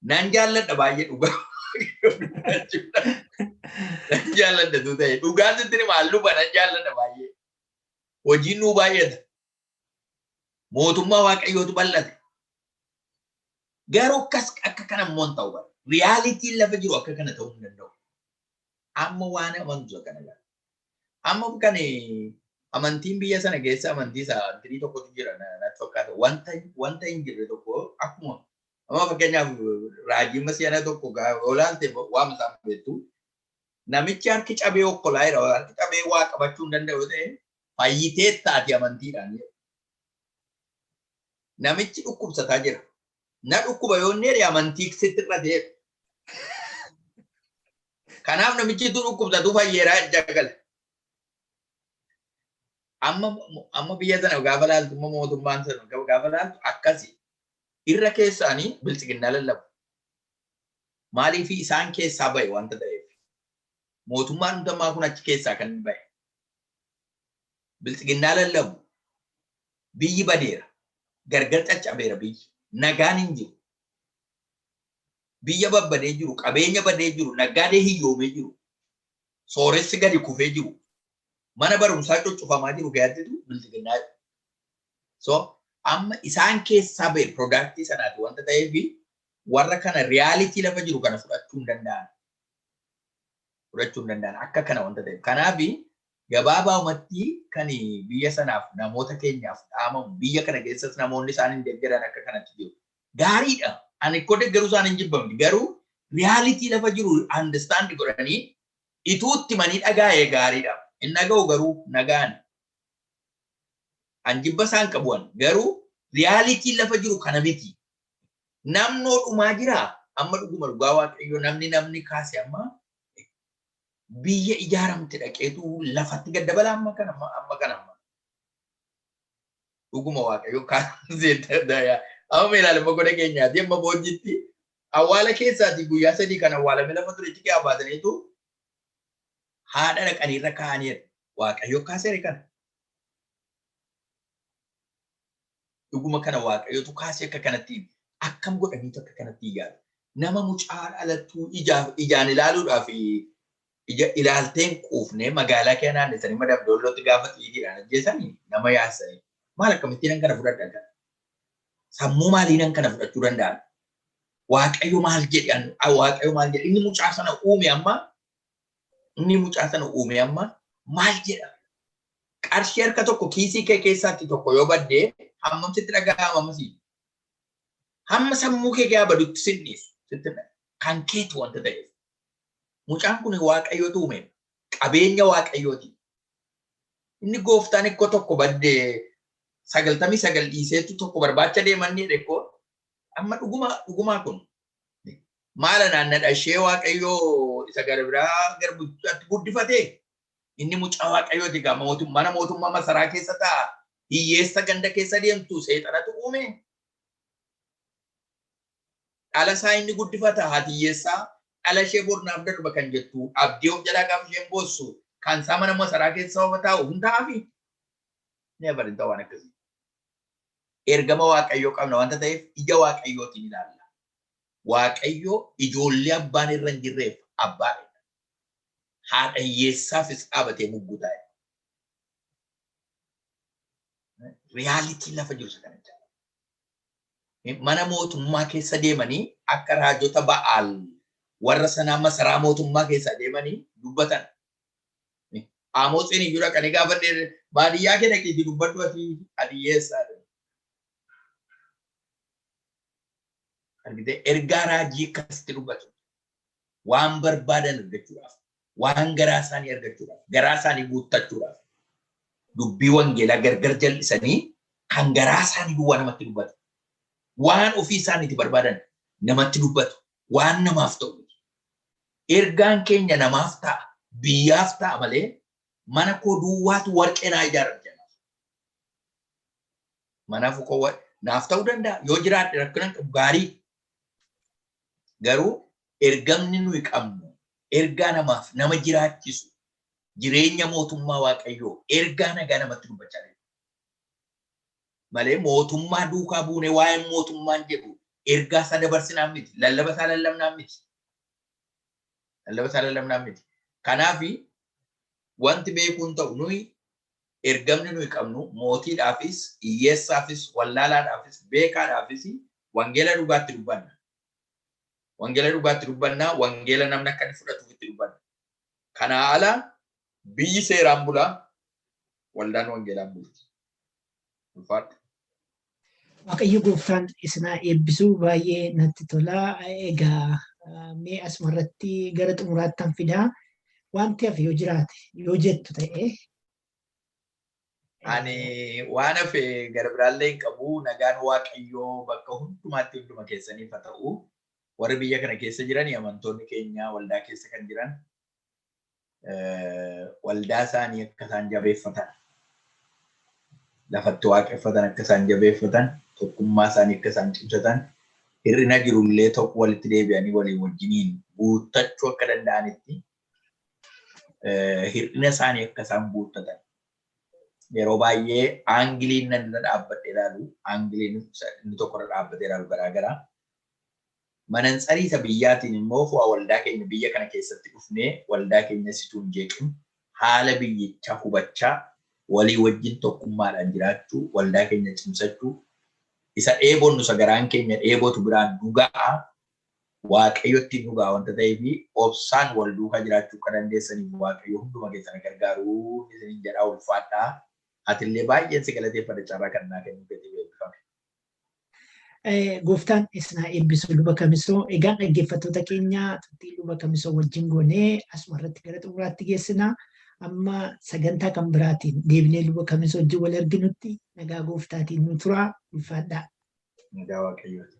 nan jaalladha baay'ee, dhugaa. Nan jaalladha tu ta'e. Dhugaan sitti hima, luba, nan jaalladha baay'ee. Hojiin nuu baay'ata. Mootummaa Waaqayyootu bal'ate. Garuu akkas akka kana immoo hin ta'u bara. Realityn lafa jiru akka kana ta'uu hin danda'u. Amma waan amantu kana gara. Amma kan amantiin biyya sana keessa amantii isaa amantii tokkotu jira natti fakkaata. Wanta hin jirre tokko, akkuma amma fakkeenyaaf raajii masiyaana tokko olaalte waan isaan beektu, namichi harki cabee okkolaa jira, harki cabee waa qabachuu hin danda'u ta'e, fayyitee taati amantiidhaan. Namichi dhukkubsataa jira. Na dhukkuba yoo inni jedhe, amantii sitti irra ta'e. Kanaaf namichi itti dhukkubsatu fayyeeraa jagala. Amma biyya sana gaafa laaltu, amma mootummaan sana gaafa laaltu akkasi. Irra keessaanii biltsiginnaa lallabu. Maaliif? Isaan keessaa bahe wanta ta'eef. Mootummaan hundamaa kun achi keessaa kan bahe. Biltsiginnaa lallabu. Biyyi badeera. Gargar caccabeera biyyi. Nagaan hin jiru. Biyya babbadee jiru, qabeenya badee jiru, naggaadee hiyyoomee jiru, sooressi gadi kufee jiru, mana barumsaa cuccufamaa jiru keessattitu biltsiginnaa. So amma isaan keessaa bahe, product sanaati wanta ta'eef, warra kana reality lafa jiru kana fudhachuu hin danda'an. Fudhachuu hin danda'an akka kana wanta ta'eef. Kanaaf gabaabaumatti kan biyya sanaaf namoota keenyaaf dhaamamu, biyya kana keessas namoonni isaan hin deeggaran akka kanatti jiru. Gaariidha. Ani koo deeggaruu isaan hin jibbamne, garuu reality lafa jiru understand godhanii ituutti manii dhagaa'ee gaariidha. Hin dhaga'u garuu nagaan. An jibba isaan qabuan, garuu reality lafa jiru kana miti. Namnoo dhumaa jira. Amma dhuguma dhugaa Waaqayyo, namni kaase amma biyya ijaaramte dhaqeetu lafatti gad dabala amma kana amma kana amma. Dhuguma Waaqayyo kaasee amma ilaali, amma goda keenyaati amma boojjitti Awwaala keessaatii guyyaa 3 kan awwaalame lafa ture ciqee baataniitu haadha dhaqanii irra kaa'aniidha. Waaqayyo kaaseere kana. Dhuguma kana Waaqayyotu kaasee akka kanatti akkam godhaniitu akka kanatti yaadu. Nama mucaa dhalattuu ijaan ilaaluudhaaf ija ilaalteen quufnee magaalaa kee naannessanii madabdoollootti gaafa xiyyiidhaan ajjeesanii nama yaasanii maal akkamittiin kana fudhadha kana? Sammuu maaliin kana fudhachuu danda'an? Waaqayyo maal jedhe? Waaqayyo maal jedhe? Inni mucaa sana uume amma inni mucaa sana uume amma maal jedha? Qarshii harka tokko kiisii kee keessaatti tokko yoo baddee hammam sitti dhaga'ama ammasii? Hamma sammuu kee gaa badutti sin dhiisu. Kan keetu wanta ta'eef. Mucaan kun Waaqayyotu uume. Qabeenya Waaqayyooti. Inni gooftaan ikkoo tokko baddee 99 dhiiseetu tokko barbaacha deeman ni jedhe. Amma dhugumaa kun maala naannadha ishee Waaqayyoo isa gara biraa garbutti guddifatee inni mucaa Waaqayyooti gaa mana mootummaa masaraa keessa taa'a hiyyeessa ganda keessa deemtu seexanatu uume. Dhala isaa inni guddifata haati hiyyeessaa dhala ishee bornaaf darba kan jettu abdii of jalaa gaafa isheen boossu kan isaa mana masaraa keessa ofa taa'u hin ta'aafi. Never hin ta'u waan akkasii. Ergama Waaqayyoo qabna wanta ta'eef ija Waaqayyootiin ilaalla. Waaqayyo ijoollee abbaan irra hin jirreef abbaadha. Haadha hiyyeessaafis dhaabatee mugguu taa'e. Reality lafa jiru isa kana jechuudha. Mana mootummaa keessa deemanii akka raajota Ba'aal warra sanaa masaraa mootummaa keessa deemanii dubbatan. Amotsiin iyyuu dhaqanii gaafa baadiyyaa kee dhaqiitii dubbadhu ati hiyyeessaa. Argitee ergaa raajii akkasitti dubbatu. Waan barbaadan argachuudhaaf, waan garaa isaanii argachuudhaaf, garaa isaanii guuttachuudhaaf dubbii wangeelaa gargar jal'isanii kan garaa isaanii duwwaa namatti dubbatu. Waan ofii isaaniiti barbaadan namatti dubbatu. Waan namaaf ta'u. Ergaan keenya namaaf ta'a, biyyaaf ta'a malee mana koo duwwaatu warqee naa ijaarame jedha. Manaaf koo naaf ta'uu danda'a. Yoo jiraadhe rakkina hin qabu gaarii. Garuu ergamni nuyi qabnu ergaa namaaf nama jiraachisu jireenya mootummaa Waaqayyoo ergaa nagaa namatti dubbachaa jiru. Malee mootummaa duukaa buunee waa'een mootummaan jedhu ergaa isaa dabarsinaan miti. Lallaba isaa lallabnaan miti. Lallaba isaa lallabnaan miti. Kanaaf wanti beekuun ta'u nuyi ergamni nuyi qabnu mootiidhaafis, hiyyeessaafis, wallaalaadhaafis, beekaadhaafis wangeela dhugaatti dubbanna. Wangeela dhugaatti dubbanna, wangeela namni akka inni fudhatuuf itti dubbanna. Kanaa ala biyyi seeraan bulaa, waldaan wangeelaan bulti. Ulfaadhu. Waaqayyo gooftaan isinaa eebbisuu baay'ee natti tola. Egaa mee asumarratti gara xumuraattan fidaa. Wanti hafe yoo jiraate yoo jettu ta'e. Ani waan hafe gara biraallee hin qabu. Nagaan Waaqayyoo bakka hundumaatti hunduma keessaniif haa ta'u. Warri biyya kana keessa jiran amantoonni keenya waldaa keessa kan jiran waldaa isaanii akka isaan jabeeffatan, lafatti waaqeffatan akka isaan jabeeffatan, tokkummaa isaanii akka isaan cimsatan, hir'ina jirullee tokko walitti deebi'anii walii wajjiniin guuttachuu akka danda'anitti hir'ina isaanii akka isaan guuttatan. Yeroo baay'ee aangiliin nan irra dhaabbadhee ilaalu, aangiliin inni tokko irra dhaabbatee ilaalu garaagaraa. Manantsarii isa biyyaatiin immoo fu'a waldaa keenya biyya kana keessatti dhufnee waldaa keenya situu hin jeeqin haala biyyichaa hubachaa walii wajjin tokkummaadhaan jiraachuu, waldaa keenya cimsachuu, isa dheebonnu isa garaan keenya dheebotu biraan nu ga'a, Waaqayyotti nu ga'a wanta ta'eef obsaan wal duukaa jiraachuu akka dandeessaniif Waaqayyo hunduma keessan gargaaruu isiniin jedhaa ulfaadhaa. Atillee baay'een si galateeffadha carraa kan naa kennuu keetiif eebbifame. Gooftaan isinaa eebbisu Luba Kamisoo. Egaan dhaggeeffattoota keenya turtii Luba Kamisoo wajjin goonee asuma irratti gara xumuraatti geessina. Amma sagantaa kan biraatiin deebinee Luba Kamisoo wajjin wal arginutti nagaa gooftaatiin nu turaa ulfaadhaa. Nagaa Waaqayyooti.